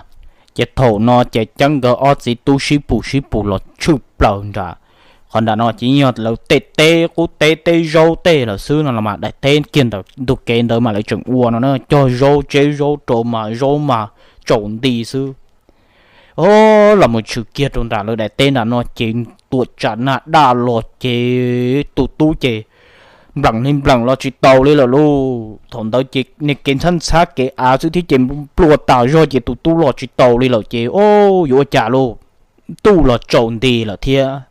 Ces thaum no ces Ceeb nkawd ob txiv tub sib pus sib pus los tshwj plaws nram qhov nram no ces yeej yog lawv tej teb qub teb teb zaub tej lawm xwb no los mas daim teb kiag ntawm ntug kev ntawd mas lawv tseem ua no na, cog zaub tseb zaub rau mas zaub mas tsaus nti xwb. O, los mus tshwm kiag rau nram lawv daim teb nram no ces tuam tsam nag daj los ces tus tub ces npleem li npleem los tsis taus li lawm lauj. Thaum ntawd ces niag kev ntxhab ntxhab kev av xwb thiab ces nplua tas zog ces tus tub los tsis taus li lawm ces o, yuav ua cas lauj, ntuj los tsaus nti lawm thiab.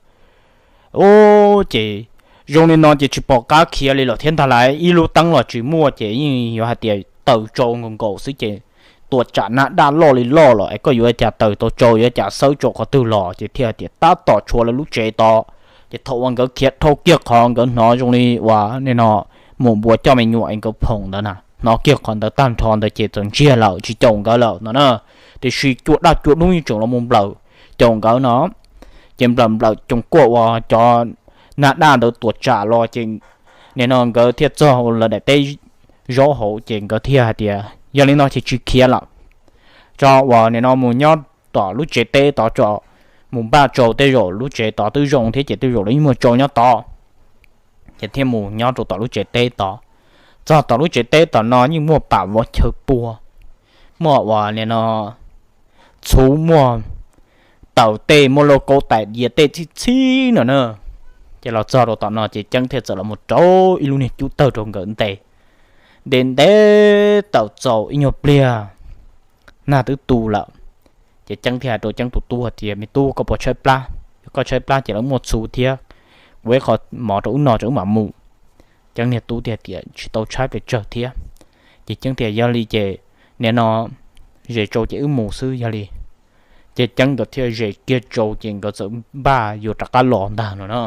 O, ces zoo li no ces tsis pom qab khiav li lawm thiab ntag lauj, ib lub teeb los tsis muaj ces yeej yuav hais tias taws tsau nkaus nkaus xwb ces tuam tsam nag daj loj li loj los es koj yuav cas taws tau tsau, yuav cas xawb tsau qhov twg los ces thiaj hais tias tab tom tshuav lawv lub tsev tod. Ces thaum uas nkawd khiav dhau kiag qhov nkawd hnov zoo li uas nim no mus npuas coj me nyuam es nkawd phoom ntawd na, hnov kiag qhov ntawd tag nrho ntawd ces txawm ntsiag lawm tsis caum nkawd lawm no na. Tiam sis cua daj cua dub yeej tseem los mus nplawm caum nkawd no. Ces nplawm nplawm coos kuaj uas cov nag daj ntawd tuam tsam los ces nim no nkawd thiaj txog lawv daim teb zaub hauv ces nkawd thiaj hais tias yog li no ces tsis khiav lawm, tso uas nim no mus nyob tom lub tsev teb tod tso, mus npaj tsau tej zaum lub tsev tod twb zoo thiab ces tej zaum lawv yeej muaj tsau nyob tod. Ces thiaj mus nyob rau tom lub tsev teb tod. Txog tom lub tsev teb tom no yeej muaj pam vov chaw pua, muaj uas nim no txhuv, muaj taws tej, muaj lauj kaub tais diav tej txhib txhib no na. Ces los txog rau tom no ces Ceeb thiaj txawm los mus rau ib lub niag cub tawg rau nkawd ntes. Ntes ntes tawm txaus ib nyuag pliag, nag twb tu lawm. Ces Ceeb thiaj hais rau Ceeb tus tub hais tias, Me tub, koj puas tshaib plab? Yog koj tshaib plab ces lawv muaj txhuv thiab, ua ib qho mov rau wb noj tso wb mam mus. Ceeb niag tub thiaj tias, Tsis tau tshaib pes tsawg thiab. Ces Ceeb tias, Yog li ces nim no zes tsau ces wb mus xwb yog li. Ces Ceeb nkawd thiaj zes kiag tsau ces nkawd txawm npaj yuav rov qab los ntag no na.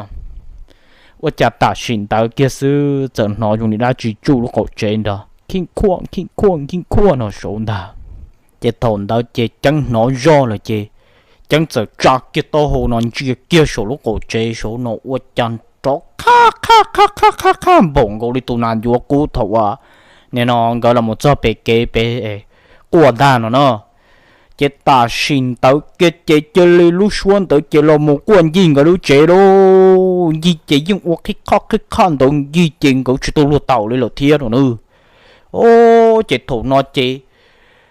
Ua cas tam sim ntawd kiag xwb txawm hnov zoo li dab tsi tsuj lub qaum tsev nrog khij khuaj khij khuaj khij khuaj no saud ntag. Ces thaum ntawd ces Ceeb hnov zoj lawm ces Ceeb txawm tsa kiag taub hau no ntsia kiag saum lub qaum tsev saud no ua cas nrov qhab qhab qhab qhab qhab qhab npaum nkaus li tus nas ncuav kub thaum uas nim no nkawd los mus txog pem kev pem quaj ntag no na. Ces tam sim ntawd kiag ces cia li lub suab ntawd ces los mus quaj ncig nkawd lub tsev lauj. Ncig ces yeej ua qhib qhoj qhib qhoj ntawd ncig ces nkawd tsis tau luag taus li lawm thiab no na. O, ces thaum no ces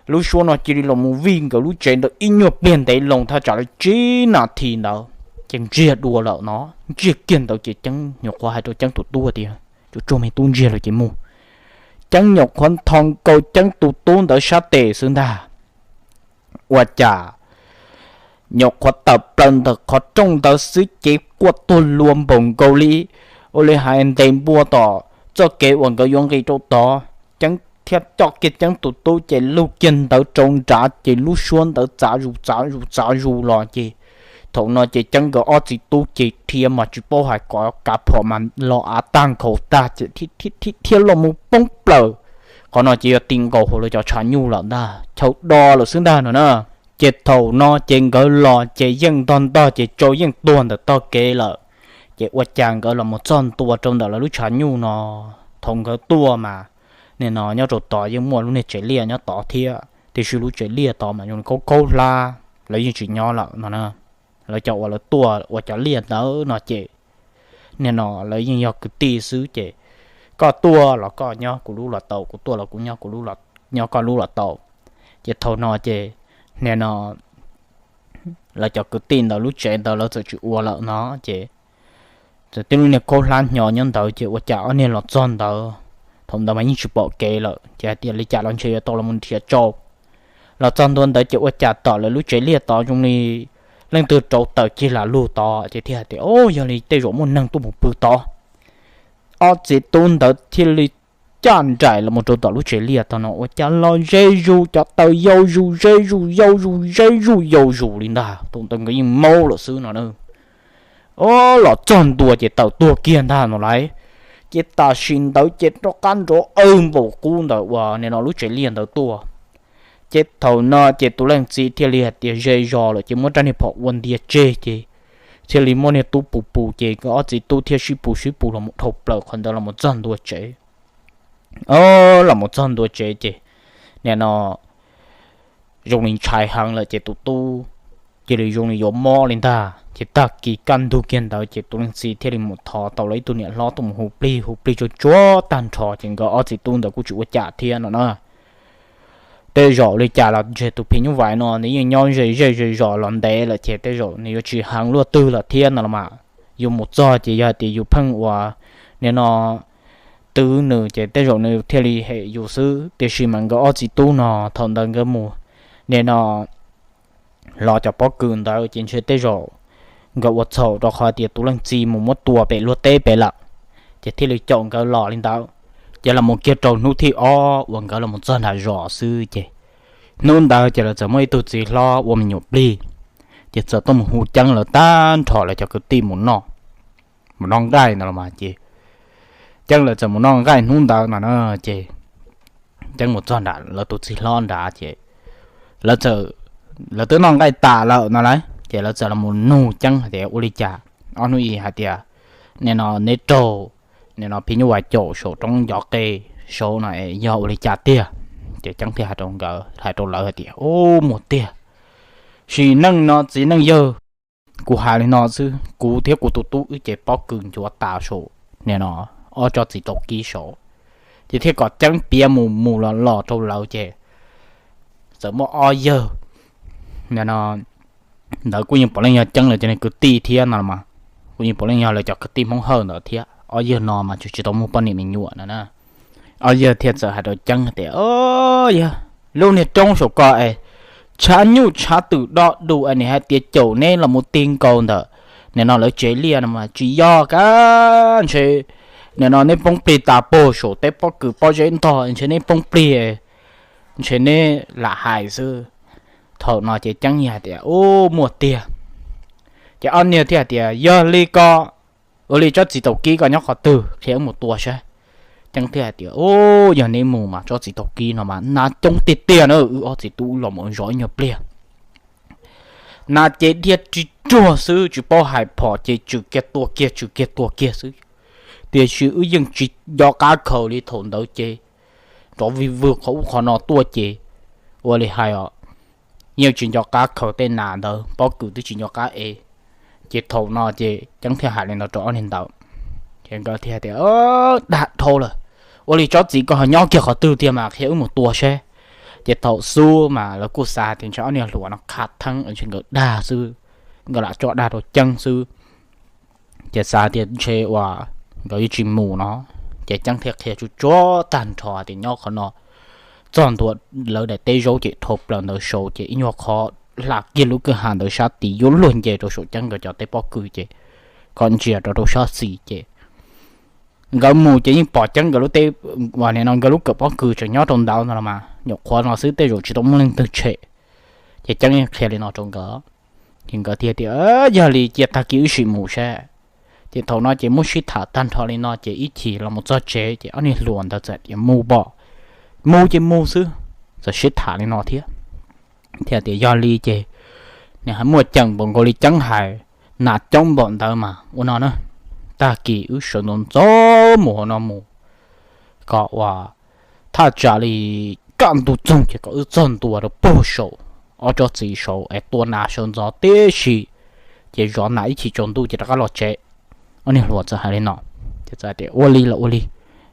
lub suab no cia li los mus vij nkawd lub tsev ntawd ib nyuag pliag ntev loo thaj tsam li tsib nas this ntawd ces ntsiag dua lawm no. Ntsiag kiag ntawd ces Ceeb nyuam qhuav hais rau Ceeb tus tub tias, Tsuag tsuag me tub, ntsiag lawm ces mus. Ceeb nyuam qhuav nthos nkaus Ceeb tus tub ntawd sab tes xwb ntag, ua cas nyuam qhuav tawm plaws ntawm qhov rooj ntawd xwb ces quaj tuag lua npaum nkaus li, ua li hais ntes npua tom txoj kev uas nkawd yuav nqis rau tod. Ceeb thiaj coj kiag Ceeb tus tub ces lug kiag ntawd rau nrad ces lub suab ntawd txav zus txav zus txav zus los ces thaum no ces Ceeb nkawd ob txiv tub ces dhia mas tsis paub hais kov kav phom mas los av tag nkhaus tag ces thiab los mus poob plaws. Qhov no ces yog ti nkaus hauv lawv cov tshav nyuj lawm ntag, chaw do lawm xwb ntag no na. Ces thaum no ces nkawd los ces yeej ntog ntog ces tsau yeej tuag ntawm tog kev lawm. Ces ua cas nkawd los mus txog ntua rau ntawm lawv lub tshav nyuj no, thaum nkawd tuaj mas nim no nyob rau tod yeej muaj lub niag tsev liaj nyob tod thiab, tiam sis lub tsev liaj tod mas zoo li khaub khaub hlab, lawv yeej tsis nyob lawm no na. Lawv cov uas lawv tuaj ua cov liaj ntawd no ces nim no lawv yeej yog kwv tij xwb ces koj tuaj los koj nyob kuv lub los tau, kuv tuaj los kuv nyob kuv, nyob koj lub los tau. Ces thaum no ces nim no lawv cov kwv tij ntawd lub tsev ntawd lawv txawm tsis ua lawm no ces txawm tib lub niag khaub hlab hnyo nyob ntawd ces ua cas ob niag los txog ntawd, thaum ntawd mas yeej tsis pom kev lawm ces hais tias li cas los ntshe yuav tau los mus nrhiav tsau. Los txog ntua ntawd ces ua cas tom lawv lub tsev liaj tod zoo li leej twg rauv taws cig lam lug tod ces thiaj hais tias, Au, yog li tej zaum muaj neeg tuaj mus pw tod. Ob txiv tub ntawd thiaj li caj nraim los mus rau tom lub tsev liaj tod no ua cas los ze zus, cov taws yau zus ze zus yau zus ze zus yau zus li ntag, thaum ntawd nkawd yeej maub lawm xwb no. Au, los txog ntua ces taws tuag kiag ntag no lauj. Ces tam sim ntawd ces rov qab nrov aw npaum qub ntawm uas nim no lub tsev liaj ntawd tuaj. Ces thaum no ces tus leej txiv thiaj li hais tias ze zos lawm ces muab rab niag phom ua ntia tseg ces thiaj li muab niag tub pus pus ces nkawd ob txiv tub thiaj sib pus sib pus los mus dhau plaws qhov ntawd los mus txog ntua tsev. Au, los mus txog ntua tsev ces nim no zoo li ntshai heev lawm ces tus tub cia li zoo li yuav mob li ntag ces tag kis kaj ntug kiag ntawd ces tus leej txiv thiaj li mus thov tau lawv ib tug niam hlob tuaj mus hu plig, hu plig tsuag tsuag tag nrho ces nkawd ob txiv tub ntawd kuj tsis ua cas thiab no na. Tej zaum li cas los ntshe tus phim nyuj vais no nws yeej nyob ze zej ze zos los ntev lawm ces tej zaum nws yuav tsis heev luaj twg lawm thiab no los mas. Yus mus txog ces yog hais tias yus pheej ua nim no twv nws ces tej zaum nws thiaj li hem yus xwb. Tiam sis mas nkawd ob txiv tub no thaum ntawd nkawd mus nim no los cov pob kws ntawd ces ntshe tej zaum nkawd ua txhaum rau qhov tias tus leej txiv mus muab tua pem luag teb pem lawm, ces thiaj li caum nkawd los li ntawd. Ces los mus kiag rau hnub thib ob uas nkawd los mus txog nram zos xwb ces hnub ntawd ces lawv txawm muaj ib tug txiv hlob ua me nyuam plig, ces txawm tuaj mus hu Ceeb lawv tag nrho lawv cov kwv tij mus noj, mus noj nqaij ntawd los mas ces Ceeb lawv txawm mus noj nqaij hnub ntawd no na. Ces Ceeb mus txog nram lawv tus txiv hlob nrad ces lawv txawm, lawv twb noj nqaij tas lawm no lauj ces lawv txawm los mus nug Ceeb hais tias ua li cas ob hnub ib hais tias nim no neb raug nim no phim nyuj vais caum saum roob ncov qe saud no es yog ua li cas tiag. Ces Ceeb thiaj hais rau nkawd, hais rau lawv hais tias, Ub, muaj tiag, sim neej no txiv neej yawg, kuv hais li no xwb, kuv thiab kuv tus tub wb ces pob kws nchuav tas saum nim no ob tsob txiv taus kib saud. Ces thiaj kom Ceeb piav mus mus los los rau lawv ces txawm muaj ob yawg nim no ntawd kuj yeej puav leej yog Ceeb lawv cov niag kwv tij thiab no los mas, kuj yeej puav leej yog lawv cov kwv tij Hmoob Hawj ntawd thiab. Ob yawg no mas tsis, tsis tau muaj poj niam me nyuam no na. Ob yawg thiaj txawm hais rau Ceeb tias, Yog lub niag roob saum ko es tshav nyuj tshav twm do du es nim hais tias caum neb los mus ti nkaus ntawm nim no lawv tsev liaj no mas tsis yog, kav ntshe nim no neb poob plig tas pag saum tej pob kws pob zeb ntog, ntshe neb poob plig, ntshe neb lam hais xwb. Thaum no ces Ceeb hais tias, Ub, muaj tiag. Ces ob niag thiaj hais tias, Yog li ko, ua li tsob txiv taus kib ko nyob qhov twg, qhia wb mus tua saib. Ceeb thiaj hais tias, Ub, yog neb mus mas tsob txiv taus kib no mas nas coob tiag tiag na, wb ob txiv tub los mus zov ib nyuag pliag nas ces dhia ris ruag xwb, tsis paub hais phom ces tswm kiag tua kiag, tswm kiag tua kiag xwb. Tiam sis wb yeej tsis nco qab khaws li thaum ntawd ces nrov vij vwg qhov ub qhov no tuaj ces ua li hais os, yeej tsis nco qab khaws tej nas ntawd, pob kws twb tsis nco qab ev. Ces thaum no ces Ceeb thiaj hais li no rau ob niag ntawd, ces nkawd thiaj tias, Dag dhau lawm, ua li tsob txiv ko ho nyob kiag qhov twg tiag mas qhia wb mus tua saib. Ces thaum xub mas lawv kuj xav tias ntshe ob niag hluas no qha theeb ntshe nkawd dag xwb, nkawd lam tso dag rau Ceeb xwb. Ces xav tias ntshe uas nkawd yuav tsis mus no, ces Ceeb thiaj qhia tsuag tsuag tag nrho tias nyob qhov no txog ntua lawv daim teb zaub ces dhau plaws ntawd saud ces ib nyuag qhov hla kiag lub kwj ha ntawd sab tid yuav luag nce rau saum Ceeb nkawd cov teb pob kws ces kom ntsia rau rau sab xis ces nkawd mus ces yeej pom Ceeb nkawd lub teb, uas nim no nkawd lub kawm pob kws tseem nyob rau ntawd no los mas, nyuam qhuav no xwb tej zaum tsis tau muaj leej twg tshem. Ces Ceeb yeej qhia li no rau nkawd, ces nkawd thiaj tias, Yog li cia tag kis wb sim mus saib. Ces thaum no ces muab sib tham tag nrho li no ces ib chim los mus txog tsev ces ob niag hluas ntawd txawm tias, Mus pom, mus ces mus xwb. Txawm sib tham li no thiab, thiaj tias, Yog li ces nws muaj ceem npaum nkaus li Ceeb hais, nas coob npaum ntawd mas ua no na, tag kis wb sawv ntxov ntxov mus hauv no mus, kom uas thaj tsam li kaj ntug txoog ces kom wb txog ntua rau puag saum ob tsob txiv saud es tua nas sawv ntxov tib si, ces zov nas ib chim tsaus ntuj ces rov qab los tsev. Ob niag hluas txawm hais li no, ces txawm tias, Ua li los ua li,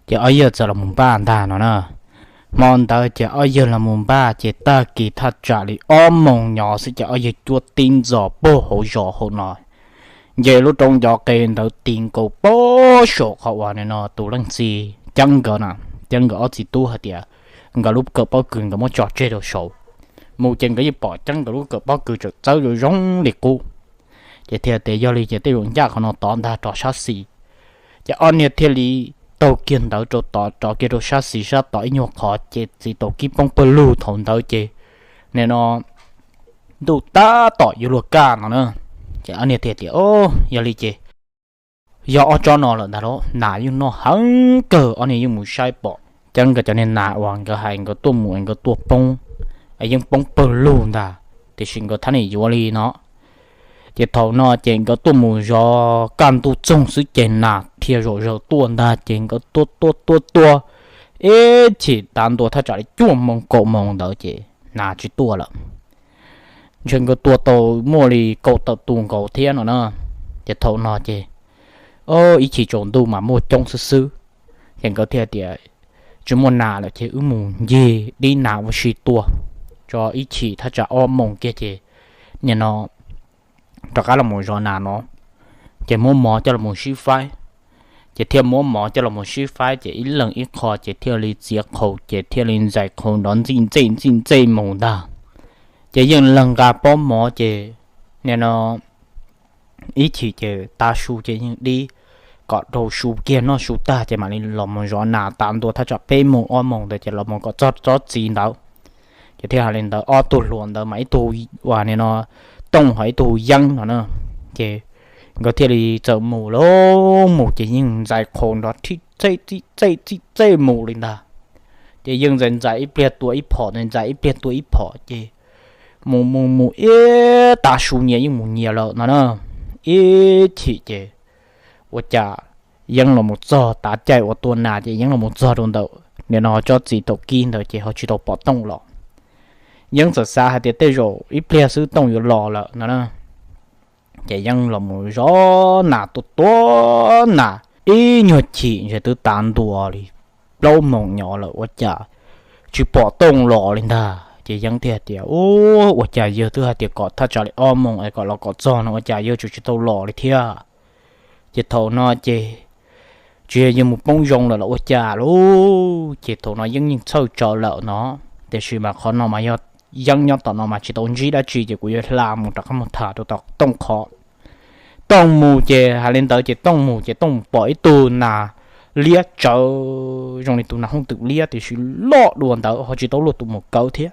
Ces ob yawg txawm los mus npaj ntag no na. Hmo ntawd ces ob yawg los mus npaj ces tag kis thaj tsam li ob moos nyob xwb ces ob yawg cuab tib ntxos puag hauv zos hauv no. Nce lub roob ncov qe ntawd ti nkaus pem saum qhov uas nim no tus leej txiv Ceeb nkawd na, Ceeb nkawd ob txiv tub hais tias nkawd lub kawm pob kws nkawd muab tso tseg rau saud. Mus ces nkawd yeej pom Ceeb nkawd lub kawm pob kws tseem txawb zoo zoo li qub. Ces thiaj tias yog li ces tej zaum ncaj qhov no tod ntag rov sab xis. Ces ob niag thiaj li taug kiag ntawd rau tod rov kiag rau sab xis sab tod ib nyuag qhov ces txiv taus kib poob pawg lug thaum ntawd ces nim no ntuj tab tom yuav luag kaj no na. Ces ob niag thiaj tias, Yog li ces yog ob tsob no lawm ntag lauj, nas yeej noj heev kawg. Ob niag yeej mus saib pom Ceeb nkawd cov niag nas uas nkawd hais nkawd tuaj mus es nkawd tuaj poob es yeej poob pawg lug ntag, tiam sis nkawd thab niam yuav li no. Ces thaum no ces nkawd tuaj mus zov kaj ntug txoog xwb ces nas dhia zom zaws tuaj ntag ces nkawd tuaj tuaj tuaj tuaj ib chim tav ntua thaj tsam li cuaj moos kaum moos ntawd ces nas tsis tuaj lawm. Ntshe nkawd tua tau muaj li kaum tawm tus nkaus thiab no na. Ces thaum no ces ib chim tsaus ntuj mas muaj coob xwb xwb. Ces nkawd thiaj tias, Tsis muaj nas lawm ces wb mus ncig dib nas ua si tua tso ib chim thaj tsam ob moos kiag ces nim no rov qab los mus zov nas no. Ces muab mov coj los mus sib faib. Ces thiaj muab mov coj los mus sib faib ces ib leeg ib qho ces thiaj li txiav qhaus ces thiaj li ntxais qhaus nrov ntxij ntxej ntxij ntxej mus ntag. Ces yeej leeg nqa pob mov ces nim no ib chim ces tav su ces yeej dib kom rau su kiag noj su tag ces mam li los mus zov nas tav ntua thaj tsam peb moos ob moos ntawd ces los mus kom txog tsob txiv ntawd. Ces thiaj hais li ntawd ob tug hluas ntawd mas ib tug uas nim no Tooj ho ib tug Yeeb no na. Ces nkawd thiaj li txawm mus lauj, mus ces yeej ntxais qhaus nrov thij txej txij txej txij txej mus li ntag. Ces yeej ntxais ntxais ib pliag tua ib phom, ntxais ib pliag tua ib phom ces mus mus mus ib tav su nyias yeej mus nyias lawm no na. Ib chim ces ua cas Yeeb los mus txog tav caij uas tua nas ces Yeeb los mus txog rau ntawm nim no tsob txiv taus kib ntawd ces ho tsis tau pom Tooj los. Yeeb txawm xav hais tias tej zaum ib pliag xwb Tooj yuav los lawm no na. Ces Yeeb los mus zov nas tua tua nas ib nyuag chim ntshe twb tav ntua li plaub moos nyob lawm ua cas tsis pom Tooj los li ntag. Ces Yeeb thiaj tias, Ua cas yawg twb hais tias kom thaj tsam li ob moos es kom los kom txog no ua cas yawg tseem tsis tau los li thiab? Ces thaum no ces tsis yog yawg mus poob zoo lawm los ua cas lauj? Ces thaum no Yeeb yeej txhawj tsawv lawm no, tiam sis mas qhov no mas yog Yeeb nyob tom no mas tsis tau ntsib dab tsi ces kuv yuav hla mus rov qab mus tham rau tom Tooj qhov. Tooj mus ces hais li ntawd ces Tooj mus ces Tooj mus pom ib tug nas liab tsawv zoo li tus nas hooj twm liab tiam sis loj dua ntawd ho tsis tau luaj tus mus kawv thiab.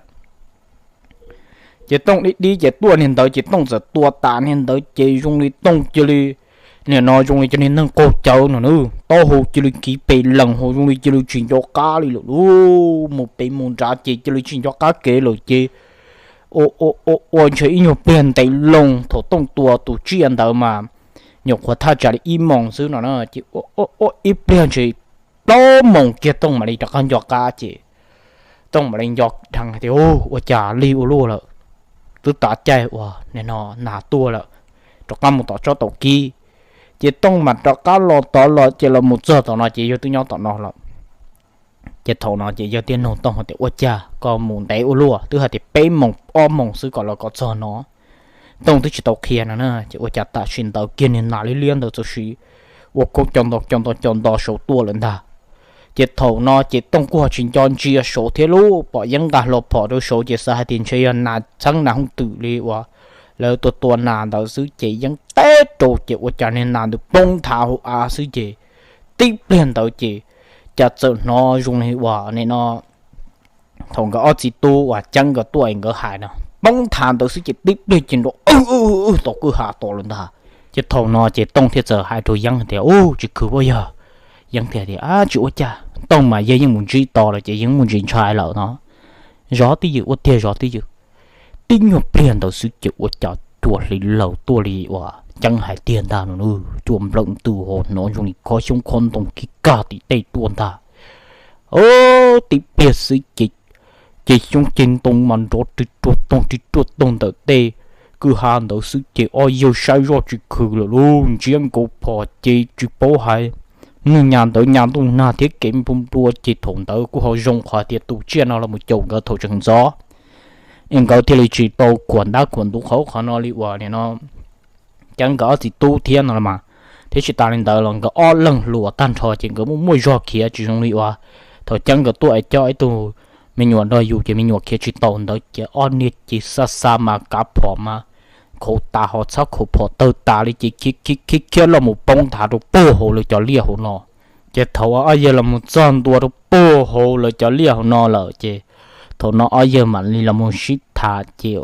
Ces Tooj dib dib ces tuaj niag ntawd ces Tooj txawm tua tas niag ntawd ces zoo li Tooj cia li, nim no zoo li cov niag neeg qaug cawv no na, taub hau cia li kiv pes lees hos zoo li cia li tsis nco qab li lawm lauj. Mus pem mus nrad ces cia li tsis nco qab kev lawm ces ua ntshe ib nyuag pliag ntev loo thaum Tooj tua tus tsiaj ntawd mas nyuam qhuav thaj tsam li ib moos xwb no na ces ua ib pliag ntshe plaub moos kiag Tooj mam li rov qab nco qab ces Tooj mam li nco dheev tias, Ua cas lig ua luaj lawm, twb tav caij uas nim no nas tuaj lawm, rov qab mus tom tsob taus kib. Ces Tooj mam rov qab los tod los ces los mus txog tom no ces yawg twb nyob tom no lawm. Ces thaum no ces yawg thiaj nug Tooj hais tias, Ua cas koj mus ntev ua luaj, twb hais tias peb moos ob moos xwb kom los kom txog no? Tooj twb tsis tau qhia no na, ces ua cas tam sim ntawd kiag niag nas liab liab ntawd txawm sim ua khaub co nto co nto co nto saud tuaj lawm ntag. Ces thaum no ces Tooj kuj ho tsis nco ntsia saud thiab lauj, pom Yeeb nqa hlo phom rau saud ces xav hais tias ntshe yog nas txheeb nas hooj twm li uas lawv tua tua nas ntawd xwb ces Yeeb teb rau ces ua cas niag nas ntawd poob nthav hauv av xwb ces tib pliag ntawd ces cas txawm hnov zoo li uas nim no thaum nkawd ob txiv tub uas Ceeb nkawd tuaj es nkawd hais no, poob nthav ntawd xwb ces tib pliag ces nrov wb wb wb tom kwj ha tos lawm ntag. Ces thaum no ces Tooj thiaj txawm hais rau Yeeb tias, Ub, tsis khwv puas yog? Yeeb thiaj tias, Ab, tsis ua cas. Tooj mas yawg yeej mus ntsib to lawm ces yeej mus ntsis ntshai lawm no. Zov twj ywm, ua tiag zov twj ywm. Tib nyuag pliag ntawd xwb ces ua cas cua hliv laws tuaj li uas Ceeb hais tiag ntag no, cua nplawm ntws ho hnov zoo li khob xyoob khob ntoo kib kag tim tej tuaj ntag. Tib pliag xwb ces ces xyoob ceg ntoo mas nrov ris ruaj toog ris ruaj toog ntawm tej kwj ha ntawd xwb ces ob yawg saib zoj tsis khwv lawm lauj, ntsiab nkaus phom ces tsis paub hais Nws nyas ntawd nyas ntuj nag thiab kev nplua nplua ces thaum ntawd kuj ho zoo qhov tias tus tsiaj no los mus caum nkawd thaum tseem ntxov, es nkawd thiaj li tsis tau khuam ntab khuam ntuv qhov ub qhov no li uas nim no Ceeb nkawd ob txiv tub thiab no los mas. Thiab tsis tas li ntawd los nkawd ob leeg hluas tag nrho ces nkawd muaj muaj zog khiav tsis zoo li uas thaum Ceeb nkawd tuaj es coj ib tug me nyuam nrog yus ces me nyuam khiav tsis taus ntawd ces ob niag ces xa xa mas kav phom mas khaus tas ho txhob khaus phom tawg tas li ces khiav khiav khiav los mus poob nthav rau puag hauv lawv cov liaj hauv no. Ces thaum ob yawg los mus txog ntua rau puag hauv lawv cov liaj hauv no lawm ces thaum no ob yawg mam li los mus sib tham ces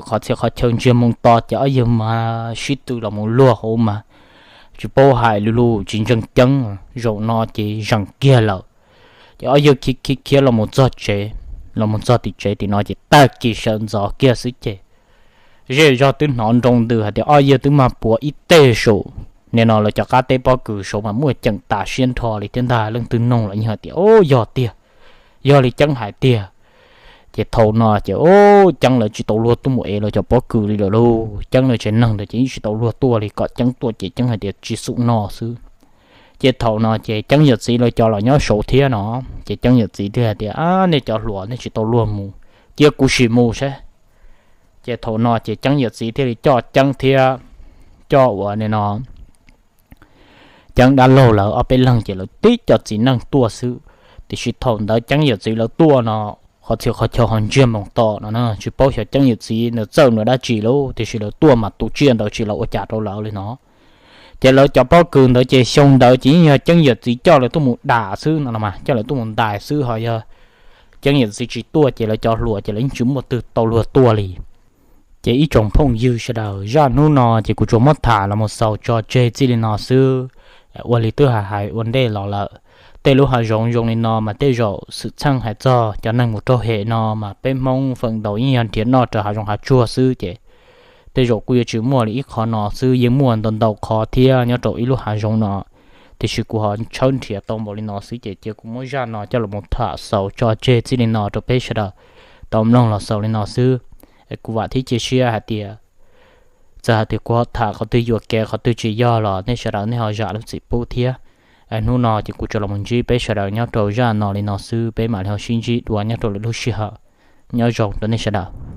qhov txhia qhov chaw ntsiag moo to ces ob yawg mas sib tw los mus luag hauv mas tsis paub hais li lus tsis ntseeg Ceeb. Zaum no ces zeem kiag lawm. Ces ob yawg khiav khiav khiav los mus txog tsev, los mus txog tim tsev tim no ces tag kis sawv ntxov kiag xwb ces zej zog twb hnov nroo ntws hais tias ob yawg twb mag puav ib teg saum nim no lawv cov qab teb pob kws saud mas muaj ceem tas siab nrho li thiab ntag. Leej twg noog los yeej hais tias, Au, yog tiag, yog li Ceeb hais tiag. Ces thaum no ces, au, Ceeb lawv tsis tau luag tuaj mus ev lawv cov pob kws li lawm lauj. Ceeb lawv tsev neeg ntawd ces yeej tsis tau luag tuaj li, kom Ceeb tuaj ces Ceeb hais tias tsis xum no xwb. Ces thaum no ces Ceeb yawm txiv lawv cov los nyob saud thiab no, ces Ceeb yawm txiv thiaj hais tias, Nej cov hluas, nej tsis tau luag mus, cia kuv sim mus saib. Ces thaum no ces Ceeb yawm txiv thiaj li coj Ceeb thiab coj uas nim no Ceeb dab laug lawv ob peb leeg ces lawv tib co txiv neej tuaj xwb. Tiam sis thaum ntawd Ceeb yawm txiv lawv tuaj no qhov txhia qhov chaw ho ntsiag moo to no na, tsis paub xyov Ceeb yawm txiv nws txawj nws dab tsi lauj, tiam sis lawv tuaj mas tus tsiaj ntawd tsis los ua cas rau lawv li no. Ces lawv cov pob kws ntawd ces xyoo ntawd ces yeej yog Ceeb yawm txiv coj lawv tuaj mus dam xwb no los mas, coj lawv tuaj mus ntais xwb, ho yog Ceeb yawm txiv tsis tuaj ces lawv cov hluas ces lawv yeej tsis muaj twg tau luag tuaj li. Ces ib tsoom phooj ywg sawv daws, zaj hnub no ces kuv tsuas muab tham los mus xaus tso tseg txij li no xwb. Ua li twb hais hais ua ntej los lawm, tej lub hav zoov zoo li no mas tej zaum xwm txheej hais txog cov neeg mus raug hem no mas peb Hmoob feem ntau yeej yog nrhiav noj raws hav zoov hav tsuag xwb ces tej zaum kuj yuav tsis muaj li ib qho no xwb, yeej muaj ntau ntau qhov thiab nyob rau ib lub hav zoov no. Tiam sis kuv ho tshawb nrhiav tau npaum li no xwb ces cia kuv muab zaj no coj los mus tham xaus tso tseg txij li no rau peb sawv daws tau mloog los xaus li no xwb. Kuv vam thiab cia siab hais tias txawm hais tias kuv ho tham qhov twg yuam kev qhov twg tsis yog los nej sawv daws nej ho zam lub txim pub thiab. Hnub no ces kuv tsuas los mus ntsib peb sawv daws nyob rau zaj no li no xwb, peb mam li ho sib ntsib dua nyob rau lwm lub sij hawm. Nyob zoo rau nej sawv daws.